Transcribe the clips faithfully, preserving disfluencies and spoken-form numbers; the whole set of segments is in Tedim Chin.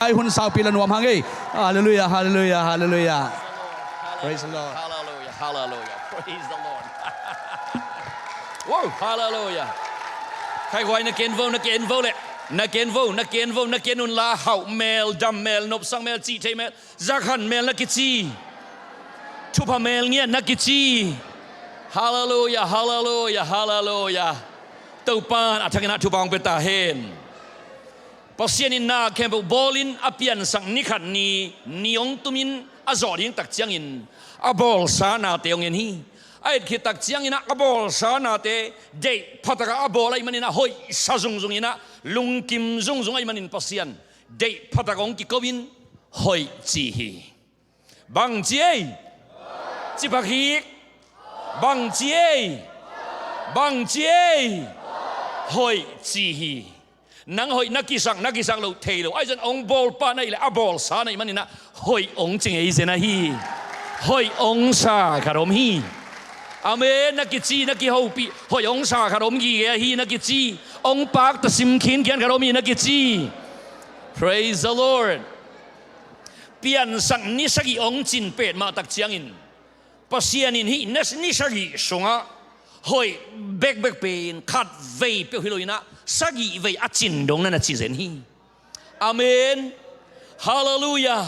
Ai hun saupi la nuam hang ei. Hallelujah, hallelujah, hallelujah. Praise the Lord. Hallelujah, hallelujah. Praise the Lord. Whoa, hallelujah. Khai guai, na ken vo, na ken vo le. Na ken vo, na ken vo, na ken un la, hauh mel, dam mel, nopsak mel, cih thei mel, zakhan mel na kici. Thupha mel ngiat na kici. Hallelujah, hallelujah, hallelujah. Topan a thakin ah thupha hong pia ta hen. Pasian in na khempeuh bawlin a piansak ni khat ni, ni hong tumin a zawh ding tak ciangin a bawlsa nate hong en hi. A et khit tak ciangin ah a bawlsa nate deih phatak ah a bawl ahih manin ah hoihsa zungzung in ah, lungkim zungzung ahih manin Pasian deih phatak hong kiko in hoih ci hi. Bang ci ei? Ci phakik. Bang ci ei? Bang ci ei? Hoih ci hi. Nang hoih na kisak, na kisak loh thei lo. Ahi zong hong bawlpa na hih leh a bawlsa na hih manin ah hoih hong ci ngei zen ahi. Hoih hong sa khat om hi. Amen. Na kici, na kihopih, hoih hong sa khat om gige ahi na kici. Hong pakta sim khinkhian khat om hi na kici. Praise the Lord. Piansak ni sagih hong cin pet mah tak ciangin Pasian in hih na ni sagih sungah hoih bekbek pen khat vei peuh hi lo in ah sagih vei a cin dong na na ci zen hi. Amen. Hallelujah.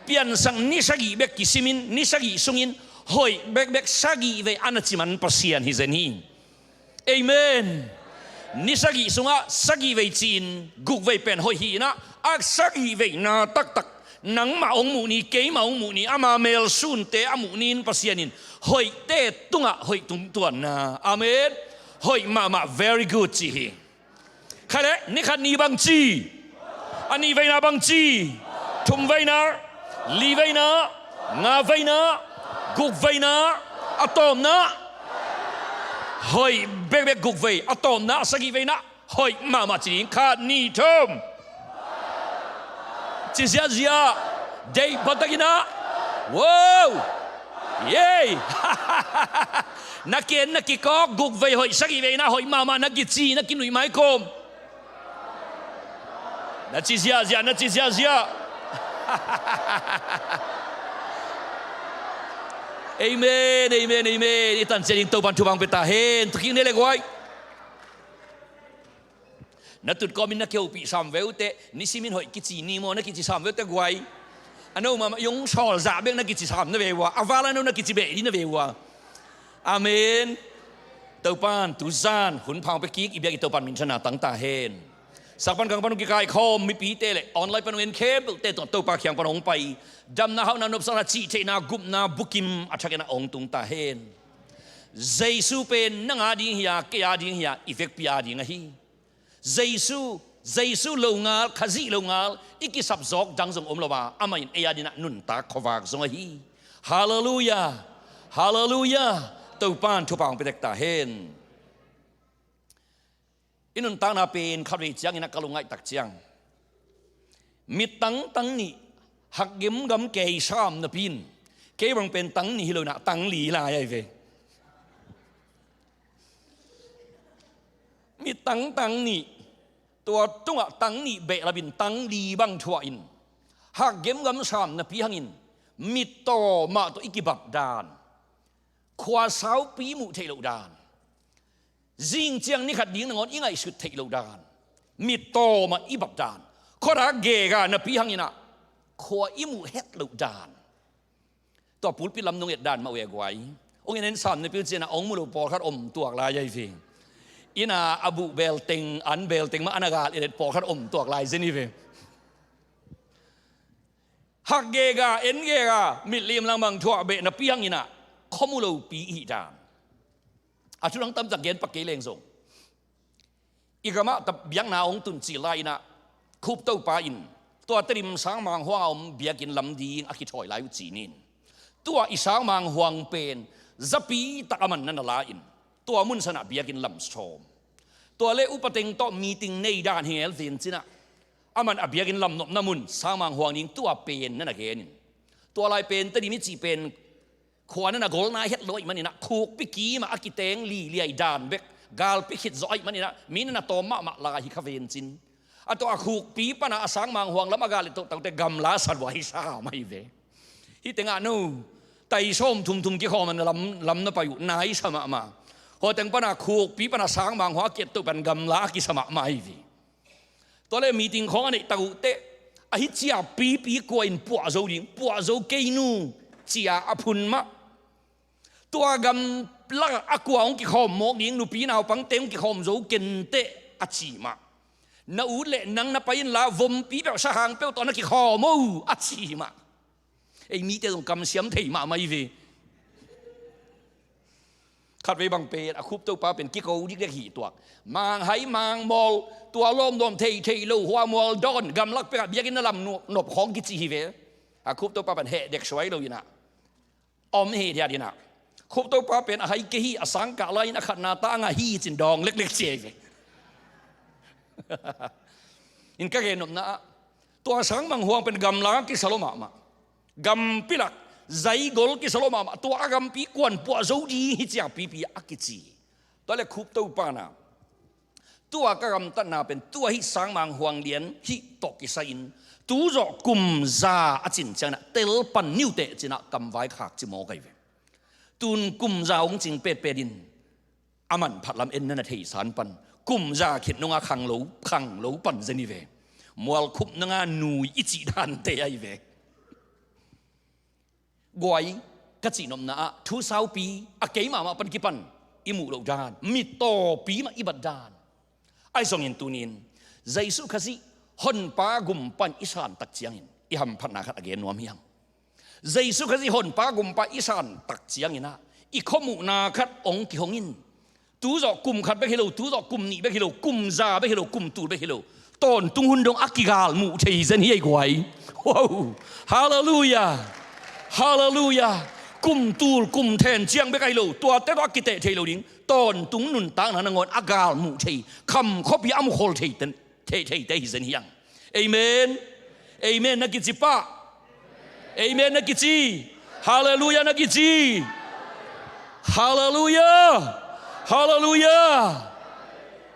Piansak ni sagih bek kisimin ni sagih sungin hoih bekbek sagih vei a na ci man Pasian hi zen hi. Amen. Ni sagih sungah sagih vei ci-in guk vei pen hoih hi in ah, a sagih veina taktak nangmah hong muh ni, keimah hong muh ni, ama melsunte a muh ni in Pasian in hoihte tungah hoih tungtuanna. Amen. Hoih mahmah, very good ci hi. Khai le, ni khat ni bang ci? A nih veina bang ci? Thum veina, li veina, nga veina, guk veina, a tawpna. Hoih bekbek guk vei, a tawpna a sagih veina. Hoih mahmah ci ding, khat, nih, thum. Ci ziahziah, deih phatak in ah. Wow! Yay! Na ken na kikawk, guk vei hoih, sagih veina hoih mahmah na kici, na kinuih maikom. Na ci ziahziah, na ci ziahziah. Amen, amen, amen. I tan ciat ding Topan thupha hong pia ta hen. Thukhik ne le guai. Na tut kawmin na kihopih sam ve uh teh, nisimin hoih kici ni maw na kici sam ve uh teh guai. A no mahmah i hong sawl zah bek na kici sam na ve uh a, a val a no na kici beh ding na ve uh a. Amen. Topan tuzan hun pha hong pia kik, i biak i Topan minthanna tang ta hen. Sak pan gam pan hong kikaikhawm mipite le online pan hong en khempeuhte tungah Topa kiang pan hong pai, damna, hauhna, nopsakna, cihtheihna, gupna, bukim a thakin ah hong tung ta hen. Jesu pen nang a ding hi a, kei a ding hi a, i vekpi a ding ahi. Jesu, Jesu longal, Khazih longal i kisap zawk dang zong om lo a, amah in ei a dingin ah nuntak khuavak zong ahi. Hallelujah. Hallelujah. Topan thupha hong pia tek ta hen. I nuntakna pen khatvei ciangin ah ka lungngaih tak ciang, mittang tang nih hak gemgam kei sam napi in, kei bang pen tang nih hi lo in ah tang li lai ahi ve. Mittang tang nih, tua tungah tang nih behlap in tang li bang thuah in, hak gemgam sam napi hangin mittaw mah tawh i kibang dan, khua saupi muh theih loh dan, zing ciang ni khat ding nangawn i ngaihsut theih loh dan, mittaw mah i bang dan, khuadak gega napi hangin ah khua i muh het loh dan. Tua pulpit lam nong et dan mah uh e guai. Hong en en sam napi uh ciangin ah hong mu lo pawlkhat om tuak lai ahi ve. Inn ah a buh belteng, an belteng mah an a gal et et pawlkhat om tuak lai zen hi ve. Hak gega, en gega, mitlim langmang thuah beh napi hangin ah khua mu lopi i hih dan. A thu dang tamtak gen pak kei leng zong, i gamah biakna hong tun cil lai in ah, Khup Topa in tua Tedim Sangmang Huang a om biakinn lam ding a kithawi lai uh ci-in, tua i Sangmang Huang pen zapi tak a man na na la in, tua mun san ah biakinn lam sawm. Tua le upa teng tawh meeting nei dan hi ngel ven cin ah, a man a biakinn lam nopna mun Sangmang Huang ding tua pen na na gen in, tua lai pen Tedim i cih pen khua na na gol nai het lo ahih manin ah, khukpi kim ah a kiteng liliai dan bek, galpi khit zawh ahih manin ah, mi na na tawm mahmah lai hi kha ven cin. A tawh a khukpi pana a sangmang huang lam a gal i tohtohte gamla sa lua hi sa mah hi ve. Hih tengah no tai sawm thumthum kikhawm a na lam, lam na pai uh nai sa mahmah. Hua teng pana khukpi pana sangmang huang a kiat toh pan gamla a kisa mahmah hi ve. Tua le meeting khawng a neih tak uh teh ahi cia pipi kua in puah zo ding, puah zo kei nu cia a phun mah. Tua gamlak a kua hong kikhawm mawk ding, nupi naupangte hong kikhawm zo kenteh a ci mah. Na ut le nang na pai inla vompi peuh sahang peuh tawh na kikhawm o a ci mah. Ei mite zong kamsiam thei mahmah hi ve. Khatvei bang pen a khuptopa pen kiko dikdek hi tuak. Manghai mangmawl tua lawmdawm thei thei lo hua mual dawn gamlak pekah biakinn na lam nop khawng kici hi ve. A khuptopa pen heh dek suai lo inah om hi diat inah. Khuptopa pen a hai kei hi, a sangkah lai-in a khatna ta a ngah hi cin dawng leklek cia hi ve. In ka gen nopna ah tua sangmang huang pen gamla kisa lo mahmah. Gampi lak zaigol kisa lo mahmah. Tua a gampi kuan puah zo ding hi cia pipi a kici. Tua le khuptopa na tua ka gamtatna pen tua hih sangmang huang lian hih tawh kisai-in tu zawh kum za a cin ciangin ah tel pan niuteh cinah kamvai khak ci mawk ahi ve. Tun kum za hong cing petpet in a manphat lam en na na theisan pan kum za khit nungah khang lo, khang lo pan zen hi ve. Mualkhup nungah nui i cih dante ahi ve. Guai, ka cihnopna ah thu saupi a kei mahmah pan kipan i muh loh dan, mittawpi mah i bat dan. Ahi zongin tunin Jesu Khazih Honpa gumpa in i santak ciangin i hamphatna khat a gen nuam hiang. Jesu Khazih Honpa gumpa i santak cianginah i khuamuhna khat hong kihong in. Tu zawh kum khat bek hi lo, tu zawh kum nih bek hi lo, kum za bek hi lo, kum tul bek hi lo. Tawntung hun dong a kigal muh thei zen hi ei guai. Wow. Halleluiah. Halleluiah. Kum tul kum then ciang bek ahi lo, tuate tawh a kiteh thei lo ding. Tawntung nuntakna nangawn a gal muh thei, kham khuapi a mukhol thei ten, thei, theite hi zen hiang. Amen. Amen na kici pah. Amen na kici. Halleluiah na kici. Halleluiah. Halleluiah.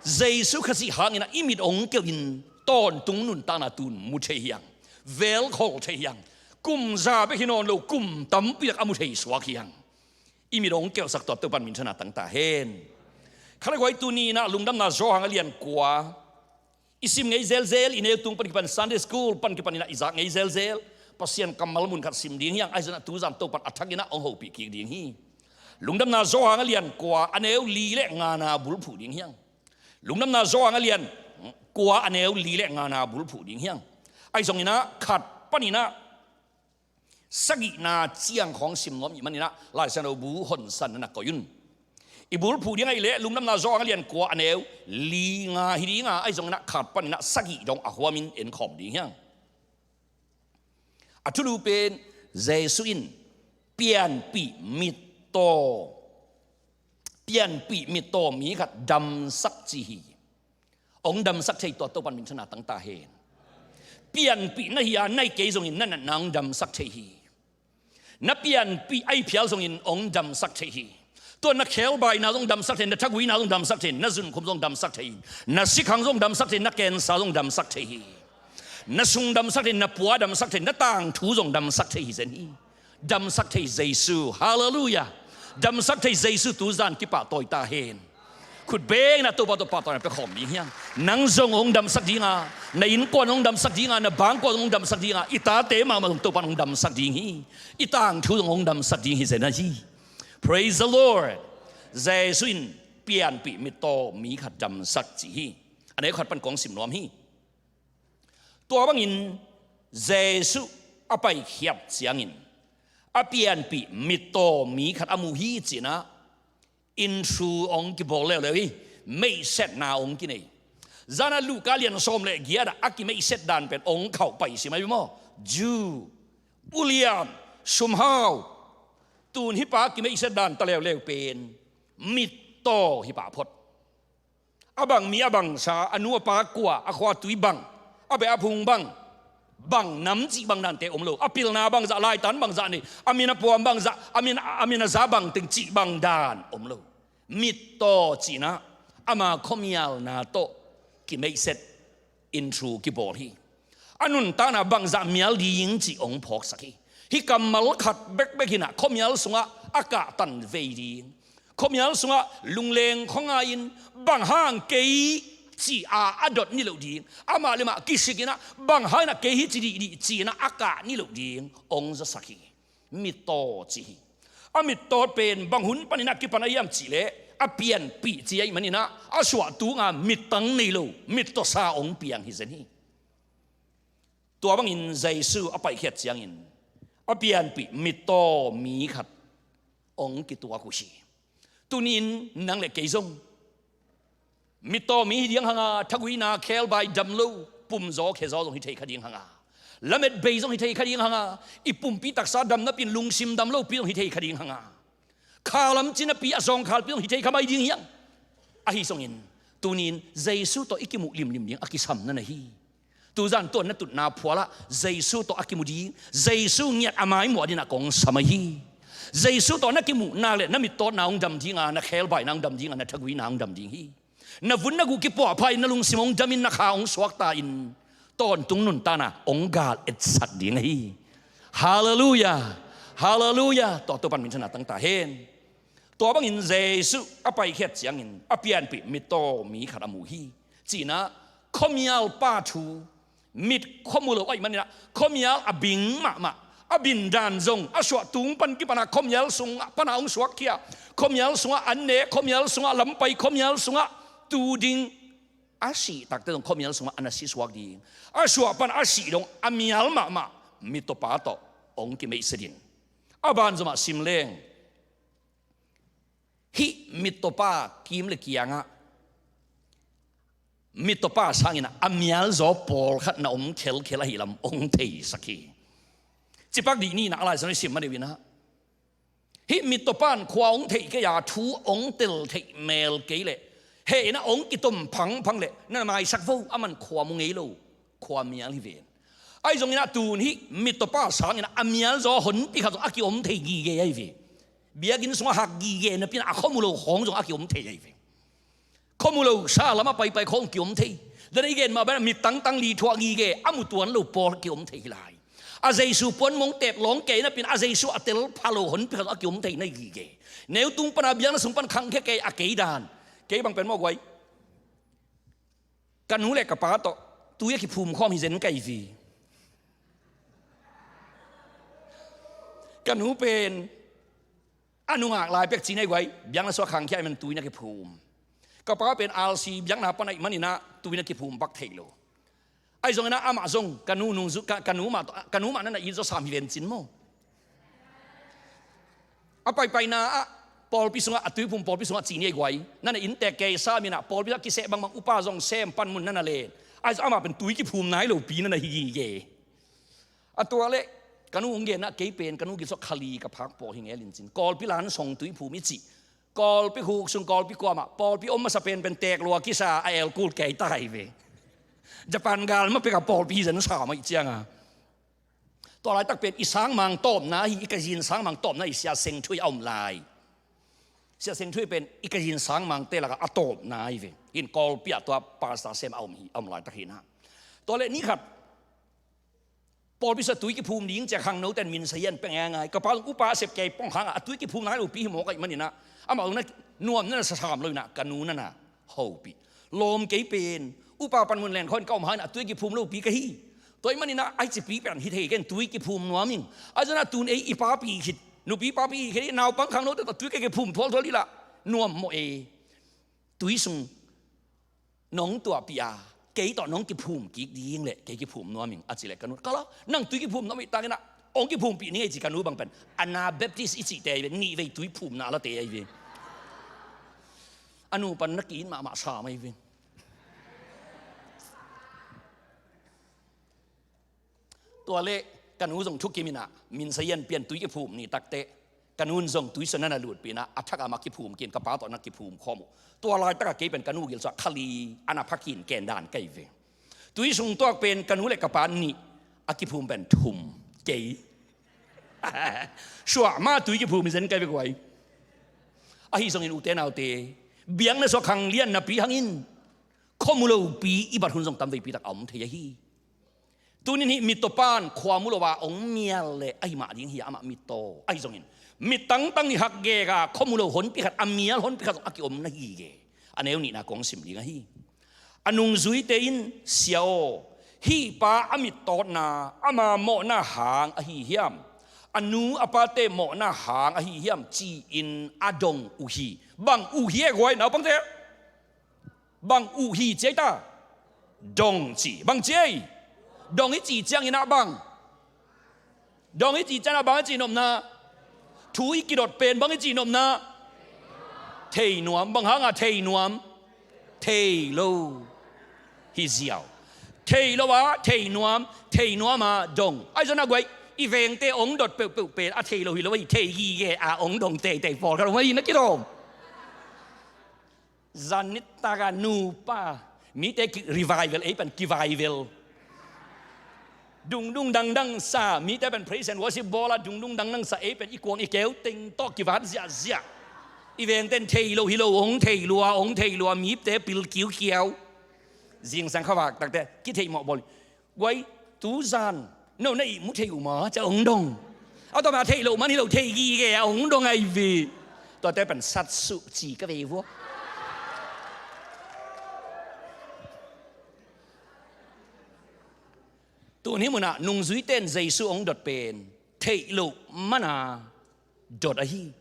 Jesu Khazih hangin ah i mit hong keuhin tawntung nuntakna tun mu thei hiang. Velkhol thei hiang. Kum za bek hi nawn lo, kum tampi lak a mu thei suak hiang. I mit hong keuhsak tua Topan minthanna tang ta hen. Khalai guai tuni inah Lungdamna Johan a lian kua i sim ngei zelzel, i neu tung pan kipan Sunday school pan kipan inah i zak ngei zelzel. Pasian kammal mun khat sim ding hiang, ahi zongin ah tuzan Topan a thak inah hong hopih kik ding hi. Lungdamna Johan a lian kua a neu li le ngana bulphuh ding hiang. Lungdamna Johan a lian kua a neu li le ngana bulphuh ding hiang. Ahi zongin ah khat pan inah sagihna ciang khawng sim nuam i hih manin ah Lai Siangtho bu honsan na na koih un. I bulphuh ding ahih leh Lungdamna Johan a lian kua a neu li nga hi ding a, ahi zongin ah khat pan inah sagih dong a huamin en khawm ding hiang. A thulu pen Jesu in pianpih mittaw, pianpih mittaw mi khat damsak ci hi. Hong damsak thei tua Topan minthanna tang ta hen. Pianpih na hi a, na hi kei zongin na natna hong damsak thei hi. Na pianpih a hi phial zongin hong damsak thei hi. Tua na khelbaina zong damsak thei, na thaguina zong damsak thei, na zunkhum zong damsak thei, na sikhang zong damsak thei, na cancer zong damsak thei hi. Na sung damsak thei, na pua damsak thei, na tangthu zong damsak thei hi zen hi. Damsak thei Jesu. Halleluiah. Damsak thei Jesu tuzan kipahtawi ta hen. Khut bengin ah Topa tawh pahtawina pia khawm ding hiang. Nang zong hong damsak ding a, na innkuan hong damsak ding a, na bangkua zong hong damsak ding a, i tate mahmah zong Topan hong damsak ding hi. I tangthu zong hong damsak ding hi zen ahi. Praise the Lord. Jesu in pianpih mittaw mi khat damsak ci hi. A neu khat pan kong sim nuam hi. Tua bangin Jesu a paikhiat ciangin a pianpih mittaw mi khat a mu hi cinah inthu hong kibawl leuleu hi. Meihsetna hong kinei. Zanah Luka lian sawm le giat ah a kimeihset dan pen hong khauh pai sim ahi maw? Jew, ulian, sumhau. Tun hih pa a kimeihset dan ta leuleu pen mittaw hi pah phot. A bang mi a bangsa, a nu a pa kua, a khua tui bang, a beh a phung bang, bang nam cih bang dante om lo. A pilna bangzah, laitan bangzah nei, a min a puam bangzah, a min, a min a za bang teng cih bang dan om lo. Mittaw cinah ama khuamialna tawh kimeihset. in thu kibawl hi. A nuntakna bangzah mial ding cih hong phawksak hi. Hih kammal khat bekbek in ah khuamial sungah a kahtan vei ding, khuamial sungah lungleng khuangai-in bang hang kei ci-a a dot niloh ding, amah le mah kisik in ah bang hang in ah kei hi ci dihdih ci-in ah a kah niloh ding hong zasak hi. Mittaw ci hi. A mittaw pen bang hun panin a kipan a hiam cihleh a pianpih ci ahih manin ah a suahtunga mittang nei lo mittawsa hong piang hi zen hi. Tua bangin Jesu a paikhiat ciangin a pianpih mittaw mi khat hong kituak uh hi. Tuni-in nang le kei zong mittaw mi hi ding hanga, thaguina khebai dam lo, pumzaw khezaw zong hi thei kha ding hanga, lamet bei zong hi thei kha ding hanga, i pumpi taksa dam napi-in lungsim dam lopi zong hi thei kha ding hanga, khalam ci napi a zawngkhalpi zong hi thei kha mai ding hi hang. Ahi zongin tuni-in Jesu tawh i kimuh limlim ding a kisam na na hi. Tuzan tua na tutna phualah Jesu tawh a kimu ding, Jesu ngiat a mai muah dingin ah kong sam ahi hi. Jesu tawh na kimuhna le na mittawtna hong dam dinga, na khebaina hong dam dinga, na thaguina hong dam ding hi. Na vun na guh kipuahpha-in na lungsim hong damin na kha hong suakta-in tawntung nuntakna hong gal etsak ding ahi hi. Halleluiah. Halleluiah. Tua Topan minthanna tangta hen. Tua bangin Jesu a paikhiat ciangin a pianpih mittaw mi khat a mu hi. Ci-in ah khuamial pa thu, mit khua mu lo ahih manin ah khuamial a bing mahmah, a bindan zong a suahtung pan kipana khuamial sungah pana hong suakkhia, khuamial sungah an ne, khuamial sungah lampai, khuamial sungah tu ding, a sih takte zong khuamial sungah a na si suak ding, a suah pan a sih dong a mial mahmah mittawpa tawh hong kimeihset in. A banzomah sim leng, hih mittawpa kim le kiangah mittawpa sangin a mialzaw pawlkhat na om khelkhel ahi lam hong theisak hi. Cipak dih ni-in ah a Lai Siangtho i sim ma deuh in ah, hih mittawpa in khua hong theih kei a, thu hong tel theih mel kei leh heh in ah hong kitom phangphang leh na maisak vo, aman khua mu ngei lo, khua mial hi ven. Ahi zongin ah tun hih mittawpa sangin ah a mialzaw honpi khat zong a kiom thei gige ahi ve. Biakinn sungah hak gige napi-in ah a khua mu lo khawng zong a kiom thei ahi ve. Khua mu lo sa lamah paipai khawng kiom thei. Tua i gen mah bangin ah mi tangtang li thuah gige, a mu tuan lo pawl kiom thei hi lai. A Jesu puan mong tep lawng kei napi-in a Jesu a tel pha lo honpi khat a kiom thei na hi gige. Neu tung pana biakna sung pan khangkhia kei a kei dan. Kei bang pen maw guai, ka nu le ka pa tawh tui a kiphum khawm hi zen ka hi ve. Ka nu pen a nungak lai pek ci-in ah guai, biakna sungah khangkhia ahih manin tui na kiphum. Ka pa pen R C biakna pan ahih manin ah tui na kiphum bak thei lo. Ahi zongin ah amah zong ka nu nungzui, ka, ka nu mah, ka nu mah na na it zaw sam hi ven cin maw. A paipaina ah pawlpi sungah, a tuiphum pawlpi sungah ci-in ah guai, na na inntek kei sam in ah pawlpi sungah kiseh bangbang upa zong sem panmun na na len. Ahi zong amah pen tui kiphum nai lopi na na hi gige. A tua leh ka nu hong gen ah kei pen ka nu gil sungah khali ka phak pawl hi ngel in cin. Kawlpi lan song tuiphum i cih, kawlpi khuk sung kawlpi kuamah pawlpi om masa penpen tek lua kisa a elkul kei ta hi ve. Japan gal ma pek a pawlpi hi zen sa mah i cianga. Tua laitak pen i sangmang tawpna hi, i kazin sangmang tawpna hi, Sia Seng Thui a om lai. Sia Seng Thui pen i kazin sangmangte lakah a tawpna hi ve. In kawlpi ah tua pastor sem a om hi, a om laitak hi na. Tua leh ni khat pawlpi sungah tui kiphum ding ci-a khangnote in min sayan pia ngaingai. Ka pa zong upa a sep kei pong hangah a tui kiphum nai lopi hi mawk ahih manin ah amah zong na nuam na na sa sam lo in ah ka nu na na hopih. Lawm kei pen upa panmun len khawng ka om hangin ah tui kiphum lopi ka hi. Tua ahih manin ah a hi cipi pen hi thei ken, tui kiphum nuam ing. Ahi zongin ah tun ei i papi khit, nupi papi khit, naupang khangnote tawh tui ka kiphum thualthual hi lah nuam mawh e. Tui sung nong tuahpih a, kei tawh nong kiphum kik ding leh kei kiphum nuam ing a cih leh ka nu, ka la, nang tui kiphum nuam ahih tangin ah hong kiphumpih ning ei ci. Ka nu bang pen Anabaptist i cihte ahi ve, nih vei tui phumna a late ahi ve. A nu pan na ki-it mahmah sam ahi ve. Tua leh ka nu zong thukim in ah min sayan pia in tui kiphum ni takteh ka nu in zong tui sungah na na lutpih in ah a thak a mah kiphum kik in, ka pa tawh na kiphum khawm uh. Tua laitak ah kei pen ka nu gil sungah khali a na pha kik in ken dan ka hi ve. Tui sung tuak pen ka nu le ka pa nih, a kiphum pen thum, kei. Suah mah tui kiphum hi zen ka hi ve guai. Ahi zongin ute naute, biakna sungah khang lian napi hangin Khuamu lopi i bat hun zong tamveipi tak a om thei ahi. Tunin hih mittaw pan khuamu lo a hong mial le ahi mah ding hi a, amah mittaw ahi zongin, mit tangtang nih hakgek a khuamu lo honpi khat, a mial honpi khat zong a kiom na hi gige. A neu nihna kong sim ding ahi. A nungzuite in, "Sia aw, hih pa a mittawtna ama mawhna hang ahi hiam? A nu a pate mawhna hang ahi hiam?" ci-in a dong uh hi. Bang uh hi e guai, naupangte? Bang uh hi ci ei ta? Dong ci. Bang ci ei? Dong i cih ciangin ah bang? Dong i cih ciangin ah bang i cih nopna? Thu i kidot pen bang i cih nopna? Thei nuam. Bang hanga thei nuam? Thei lo hi ziau. Thei lo a thei nuam, thei nuam a dong. Ahi zong a guai, i vengte hong dot peuhpeuh pen a thei lo hi lo a, i thei gige a hong dong teitei pawlkhat om ahi na kidawm. Zan nitak a nupa, mite ki revival, ei pen kivival. Dungdung dangdang sa, mite pen praise and worship bawl a dungdung dangdang sa, ei pen i kuang i keu teng tawh kivat ziahziah. I vengten thei lo hi lo, hong thei lua, hong thei lua, mite pil kiukiau. Zingsang khavak takte kitheih mawh bawl. Guai, tuzan no na ihmu thei uh maw, ci a hong dong. A tawh ma thei lo man hi lo, thei gige a hong dong ahi ve. Tuate pen sat suh ci ka ve vua. Tun hih munah nungzuite in Jesu hong dot pen theih loh mana dot ahi.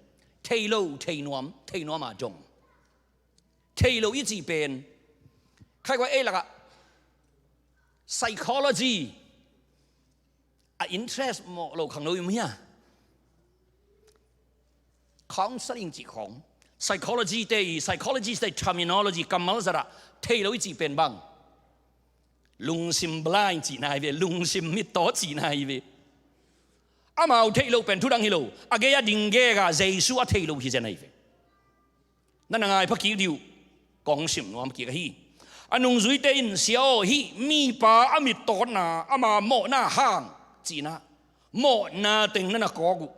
Thei lo, thei nuam, thei nuam a dong. Thei lo i cih pen, khai kua ei lakah psychology a interest mawh lo khangno i mu hia? Counseling cih khawng, psychology te i, psychology te i terminology kammal zatah thei lo i cih pen bang? Lungsim blind cihna hi ve, lungsim mittaw cihna hi ve. Amau thei lo pen thudang hi lo, a gei a ding gega Jesu a thei lo hi zen ahi ve. Na na ngai pha kik dih uh, kong sim nuam kik ahi. A nungzuite in, "Sia aw, hih mipa a mittawtna ama mawhna hang," ci-in ah mawhna teng na na kawk uh.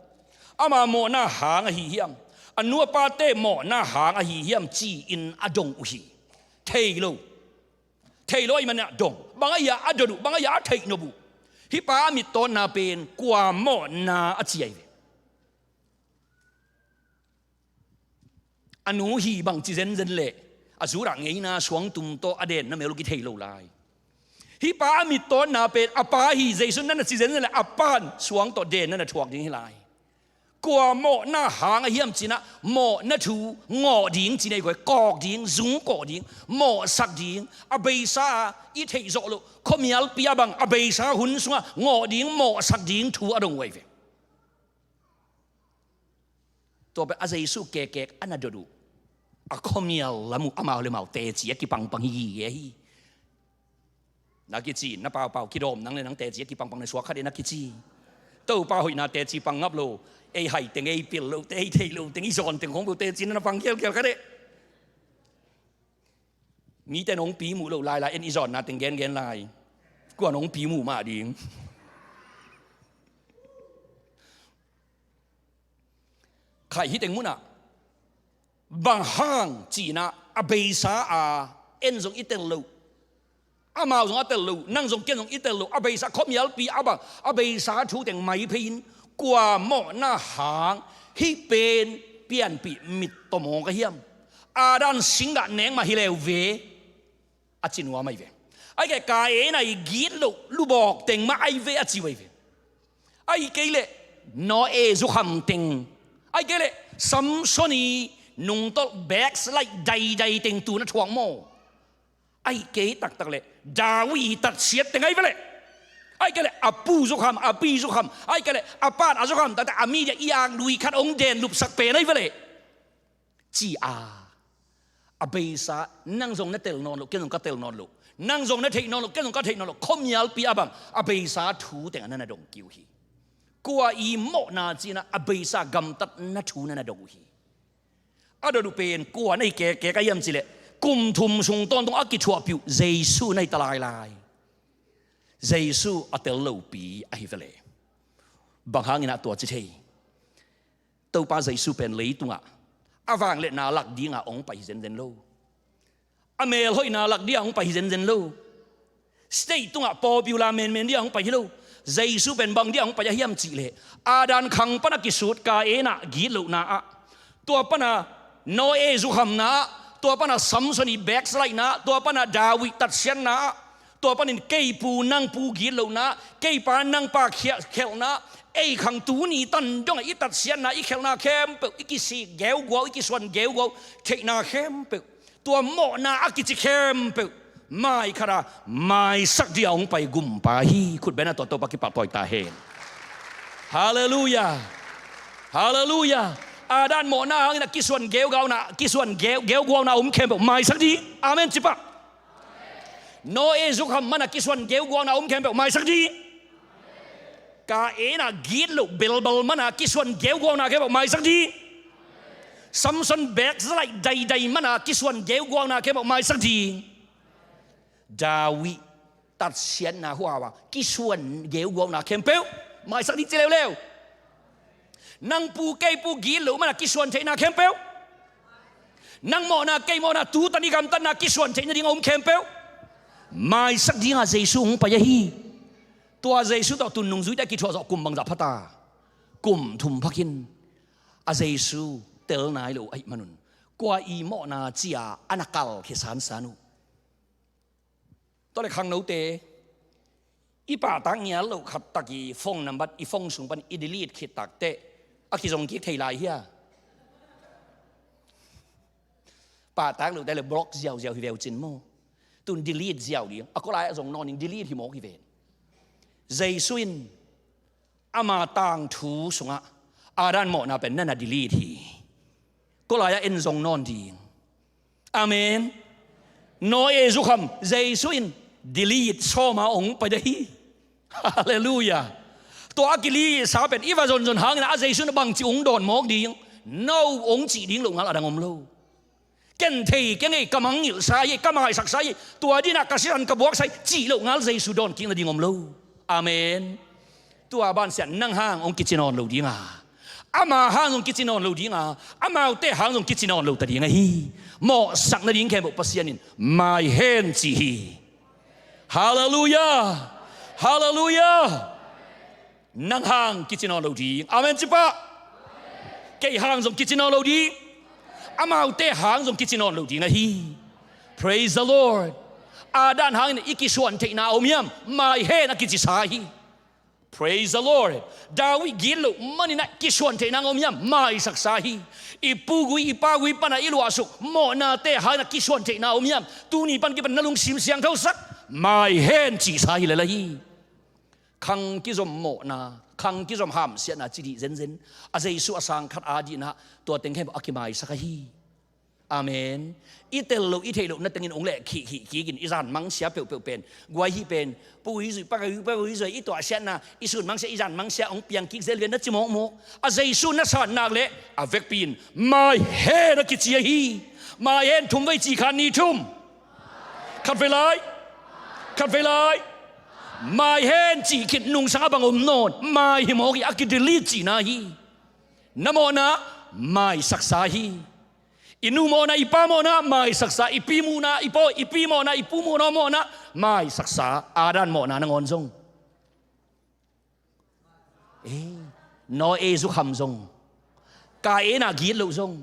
"Ama mawhna hang ahi hiam? A nu a pate mawhna hang ahi hiam?" ci-in a dong uh hi. Thei lo. Thei lo ahih manin ah dong. Bang ahi a dot uh, bang ahi a theih nop uh? Hih pa a mittawtna pen kua mawhna a ci ahi ve. A nu hi bang ci zenzen leh a Judah ngeina suangtum tawh a denna mel uh kithei lo lai. Hih pa a mittawtna pen a pa hi Jesu na na ci zenzen leh a pan suang tawh denna na thuak ding hi lai. Kua mawhna hang ahi hiam ci-in ah mawhna thu ngawh ding ci-in ah i guai, kawk ding, zung kawh ding, mawhsak ding, a beisa a i theih zawh loh khuamialpi a bang a beisa hun sungah ngawh ding, mawhsak ding thu a dong uh ahi ve. Tua pen a Jesu kekek a na dot uh, a khuamial lam uh amau le mau teci a kipangpang hi gige hi. Na kici, na paupau kidawm nang le nang teci a kipangpang na suak khat e na kici. Topa hoihna teci pang ngap lo, ei hai teng, ei pil lo, ei thei lo teng, i zawn teng khong beu teci na na pang kialkial khat e. Mite nong pi muh loh lailai en i zawnna teng gengen lai. Kua nong pi muh mah ding. Khai hih teng munah bang hang ci-in ah a beisa a en zong i tel loh, amau zong a tel loh, nang zong ken zong i tel loh, a beisa khuamialpi a bang a beisa thu teng mai phei-in kua mawhna hang hih pen pianpih mittaw mawk ahi hiam? Adam singgah nek mah hi leu ve. A ci nuam ahi ve. Ahih kei leh Kain a i gitloh lubawk teng mah ahi ve a ci uh ahi ve. Ahih kei leh Noah zukham teng, ahih kei leh Samson i nungtolh backslide daidai teng tu na thuak maw? Ahih kei taktak leh David i tatsiat teng ahi ve leh, ahih kei leh a pu zukham, a pi zukham, ahih kei leh a pan a zukham taktak a mi dia i ak lui khat hong den lupsak pen ahi ve leh. Ci a, a beisa nang zong na tel nawn loh, ken zong ka tel nawn loh, nang zong na theih nawn loh, ken zong ka theih nawn loh, khuamialpi a bang a beisa thu teng a na na dong kik uh hi. Kua i mawhna ci-in ah a beisa gamtatna thu na na dong uh hi. A dot uh pen kua na hi kekek a hiam cih leh kum thum sung tawntung a kithuahpih uh Jesu na hi ta lailai. Jesu a tel lopi ahi ve leh. Bang hangin ah tua ci thei? Topa Jesu pen leitungah a vangliatna lak dinga hong pai hi zenzen lo. A melhoihna lak dia hong pai hi zenzen lo. State tungah popular menmen dia hong pai hi lo. Jesu pen bang dia hong pai a hiam cih leh, Adam khang pan a kisut Kain ah gitlohna ah, tua pan a Noah zukhamna ah, tua pan a Samson i backslide-na ah, tua pan a David tatsiatna ah, tua panin kei pu nang pu gitlohna ah, kei pa nang pa khia-, khelhna ah, ei khang tuni tan dongah i tatsiatna, i khelhna khempeuh, i kisik geuguau, i kisuan geuguau theihna khempeuh, tua mawhna a kici khempeuh mai khat a maisak dia hong pai gumpa hi. Khut beng a, tua Topa kipahtawi ta hen. Halleluiah. Halleluiah. Adam mawhna hangin a kisuan geuguauna, kisuan geu-, geuguauna om khempeuh maisak ding. Amen ci pah. Noah zukham man a kisuan geuguauna om khempeuh maisak ding. Kain a gitloh belbal man a kisuan geuguauna khempeuh maisak ding. Samson backslide daidai man a kisuan geuguauna khempeuh maisak ding. David tatsiatna huau a kisuan geuguauna khempeuh maisak ding ci leuleu. Nang pu kei pu gitloh man a kisuan theihna khempeuh, nang mawhna kei mawhna, tu tan i gamtatna kisuan theih nading a om khempeuh maisak ding a Jesu hong pai ahi. Tua Jesu tawh tun nungzuite a kithuah zawh kum bangzah pha ta? Kum thum pha khin. A Jesu tel nai lo ahih manun kua i mawhna ci-a a na kalkhia sansan uh. Tua leh khangnote, i pahtak ngial loh khat tak i phone number, i phone sung pan i delete khit tak teh a kizong kik thei lai hia? Pahtak loh teh leh block ziauziau hi veu cin maw. Tun delete ziau ding. A kua lai-ah zong nawn ding, delete hi mawk hi ven. Jesu in ama tangthu sungah Adam mawhna pen na na delete hi. Kua lai-ah en zong nawn ding. Amen. Noah zukham Jesu in delete sawm a hong pai ding hi. Halleluiah. Tua a kileetsa pen i va zonzon hangin a Jesu in bangci hong dawn mawk ding? No hong cih ding loh ngal a dang om lo. Ken thei keng ei, ka mangngilhsa hi, ka maisaksa hi, tua dinah ka sisan ka buaksa hi cih loh ngal Jesu dawn kik nading om lo. Amen. Tua bansiah nang hang hong kici nawn lo ding a, ama hang zong kici nawn lo ding a, amaute hang zong kici nawn lo ta ding ahi. Mawhsak nading khempeuh Pasian in mai hen ci hi. Halleluiah. Halleluiah. Nang hang kici nawn lo ding. Amen ci pah. Kei hang zong kici nawn lo ding. Amaute hang zong kici nawn lo ding ahi. Praise the Lord. Adam hangin i kisuan theihna a om hiam? Mai hen a kicisa hi. Praise the Lord. David gitloh manin a kisuan theihna a om hiam? Maisaksa hi. I pugui i pagui pana i luahsuk mawhnate hangin a kisuan theihna a om hiam? Tuni pan kipan na lungsim siangthosak, mai hen cisa hi lel ahi. Khang kizom mawhna, khang kizom hamsiatna ci dih zenzen. A Jesu a sang khat a dihnah tua teng khempeuh a kimaisak ahi. Amen. I tel loh, i theih loh na tengin hong leh khihkhih kikin i zan mangsia peuhpeuh pen, guai hih pen, pu hih zui, pa hih, pa hih zui, i tuahsiatna, i sun mangsia, i zan mangsia hong piang kik zel ve na ci mawkmawk. A Jesu na san nak leh a vekpi in mai hen a kici ahi. Mai hen thum vei ci khan ni thum. Khat vei lai. Khat vei lai. Mai hen cih khit nungsang a bang om nawn. Mai hi mawk hi, a kidelete cihna hi. Na mawhna maisaksa hi. I nu mawhna, i pa mawhna maisaksa, i pi muhna, i paw, i pi mawhna, i pu muhna mawhna maisaksa. Adam mawhna nangawn zong. Eh, Noah zukham zong, Kain a gitloh zong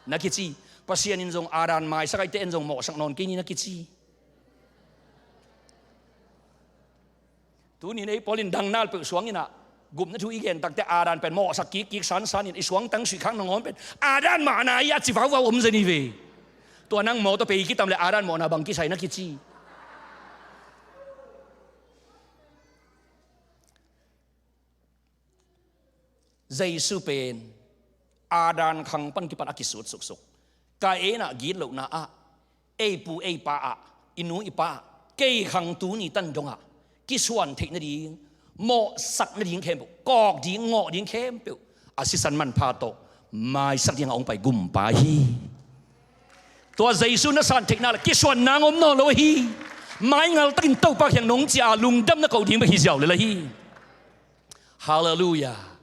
na kici. Pasian in zong Adam maisak ahih teh en zong mawhsak nawn kei ni na kici. Tuni in ei pawl in dang nal peuh suang inah gupna thu i gen tak teh Adam pen mawhsak kikkik sansan in i suangtang suih khak nangawn pen Adam mawhna hi a ci vauvau om zen hi ve. Tua nang mawh tawh pei kitam leh Adam mawhna bang kisai na kici. Jesu pen Adam khang pan kipan a kisut suksuk. Kain a gitlohna ah, ei pu ei pa ah, i nu i pa ah, kei khang tuni tan dongah kisuan theih nading, mawhsak nading khempeuh, kawk ding, ngawh ding khempeuh a sisan manpha tawh maisak dingah hong pai gumpa hi. Tua Jesu na san theihna le kisuan nang om nawn lo ahi. Maingal takin Topa kiang nong cia lungdam na koh ding bek hi ziau lel ahi. Halleluiah.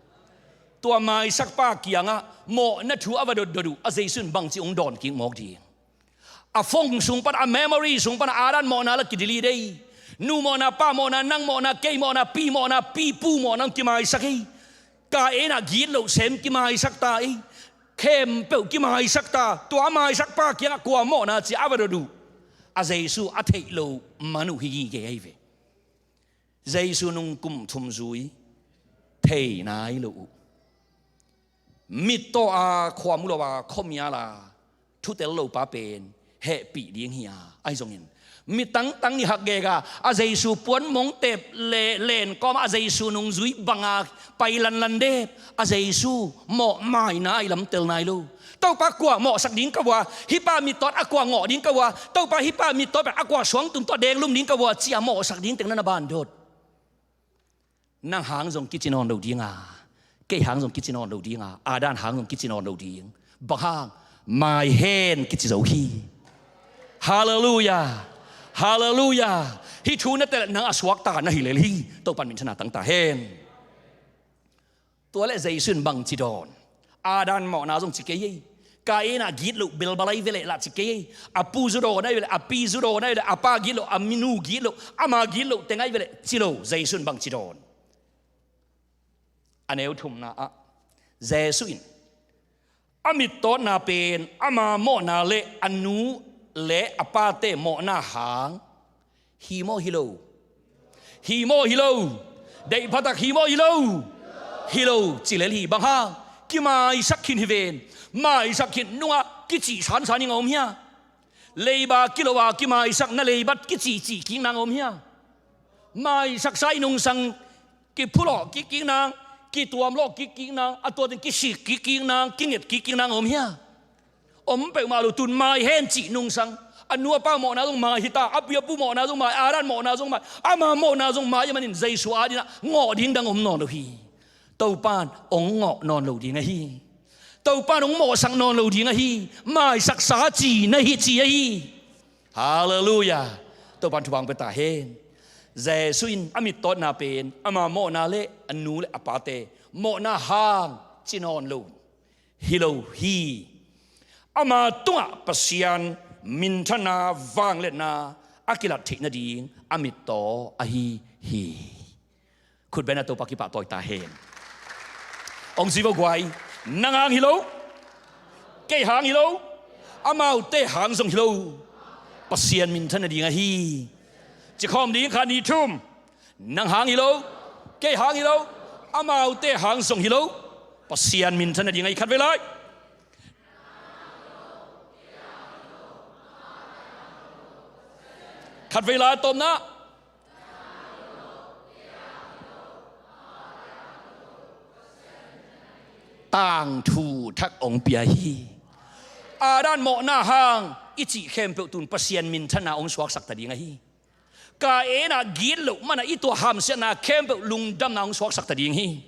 Tua maisakpa kiangah mawhna thu a va dotdot uh a Jesu in bangci hong dawn kik mawk ding? A phone sung pan, a memory sung pan a Adam mawhna la kidelete ei. Nu mawhna, pa mawhna, nang mawhna, kei mawhna, pi mawhna, pi pu mawhna hong kimaisak ei. Kain a gitloh sem kimaisak ta ei. Khempeuh kimaisak ta. Tua a maisak pa kiangah kua mawhna ci a va dot uh, a Jesu a theih loh man uh hi gige ahi ve. Jesu nung kum thum zui thei nai lo uh. Mittaw a khua mu lo a khuamial a thutel lo pa pen hehpih ding hi a, ahi zongin mi tangtang nih hak gega a Jesu puan mong tep le len kawm a Jesu nung zui banga pai lanlan dep a Jesu mawh maina ahi lam tel nai lo. Topa kua mawhsak ding ka vua, hih pa mittawt a kua ngawh ding ka vua, Topa hih pa mittawt pen a kua suangtum tawh denglum ding ka vua ci a mawhsak ding teng na na ban dot. Nang hang zong kici nawn lo ding a, kei hang zong kici nawn lo ding a, Adam hang zong kici nawn lo ding. Bang hang? Mai hen kici zo hi. Halleluiah. Halleluiah. Hih thu na telh nang a suakta na hi lel hi. Topan minthanna tang ta hen. Tua leh Jesu in bangci dawn? Adam mawhna zong ci kei ei. Kain a gitloh belbal ahi veleh lah ci kei ei. A pu zu dawn ahi veleh, a pi zu dawn ahi veleh, a pa gitloh, a minu gitloh, ama gitloh teng ahi veleh ci lo. Jesu in bangci dawn? A neu thumna ah Jesu in a mittawtna pen ama mawhna le a nu le a pate mawhna hang hi maw hi lo? Hi maw hi lo? Deihphatak hi maw hi lo? Hi lo ci lel hi. Bang hang? Kimaisak khin hi ven. Maisak khin nungah kicih sansan ing a om hia? Leiba kilo a kimaisak na leibat kicihcih kik nang a om hia? Maisaksa i nungsang kiphulawh kikkik nang, kituamlawh kikkik nang, a tuatin kisik kikkik nang, kinget kikkik nang a om hia? Om peuhmah lo. Tun mai hen cih nungsang. A nu a pa mawhna zong mai hita, a pi a pu mawhna zong mai, Adam mawhna zong mai, ama mawhna zong mai ahih manin Jesu adingah ngawh ding dang om nawn lo hi. Topan hong ngawh nawn lo ding ahi. Topan hong mawhsak nawn lo ding ahi. Maisaksa ci na hi ci ahi. Halleluiah. Topan thupha hong pia ta hen. Jesu in a mittawtna pen ama mawhna le a nu le a pate mawhna hang ci nawn lo hi lo hi. Ama tungah Pasian minthanna, vangliatna a kilat theih nading a mittaw ahi hi. Khutbetna Topa kipahtawi ta hen. Hong ci vo guai. Nang hang hi lo. Kei hang hi lo. Amaute hang zong hi lo. Pasian minthan nading ahi. Ci khawm ding, khat, nih, thum. Nang hang hi lo. Kei hang hi lo. Amaute hang zong hi lo. Pasian minthan nading ahi. Khatvei lai. Khatvei lai a tawpna. Tangthu thak hong pia hi. Adam mawhna hang i cih khempeuh tun Pasian minthanna hong suaksak ta ding ahi. Kain a gitloh mana i tuah hamsiatna khempeuh lungdamna hong suaksak ta ding hi.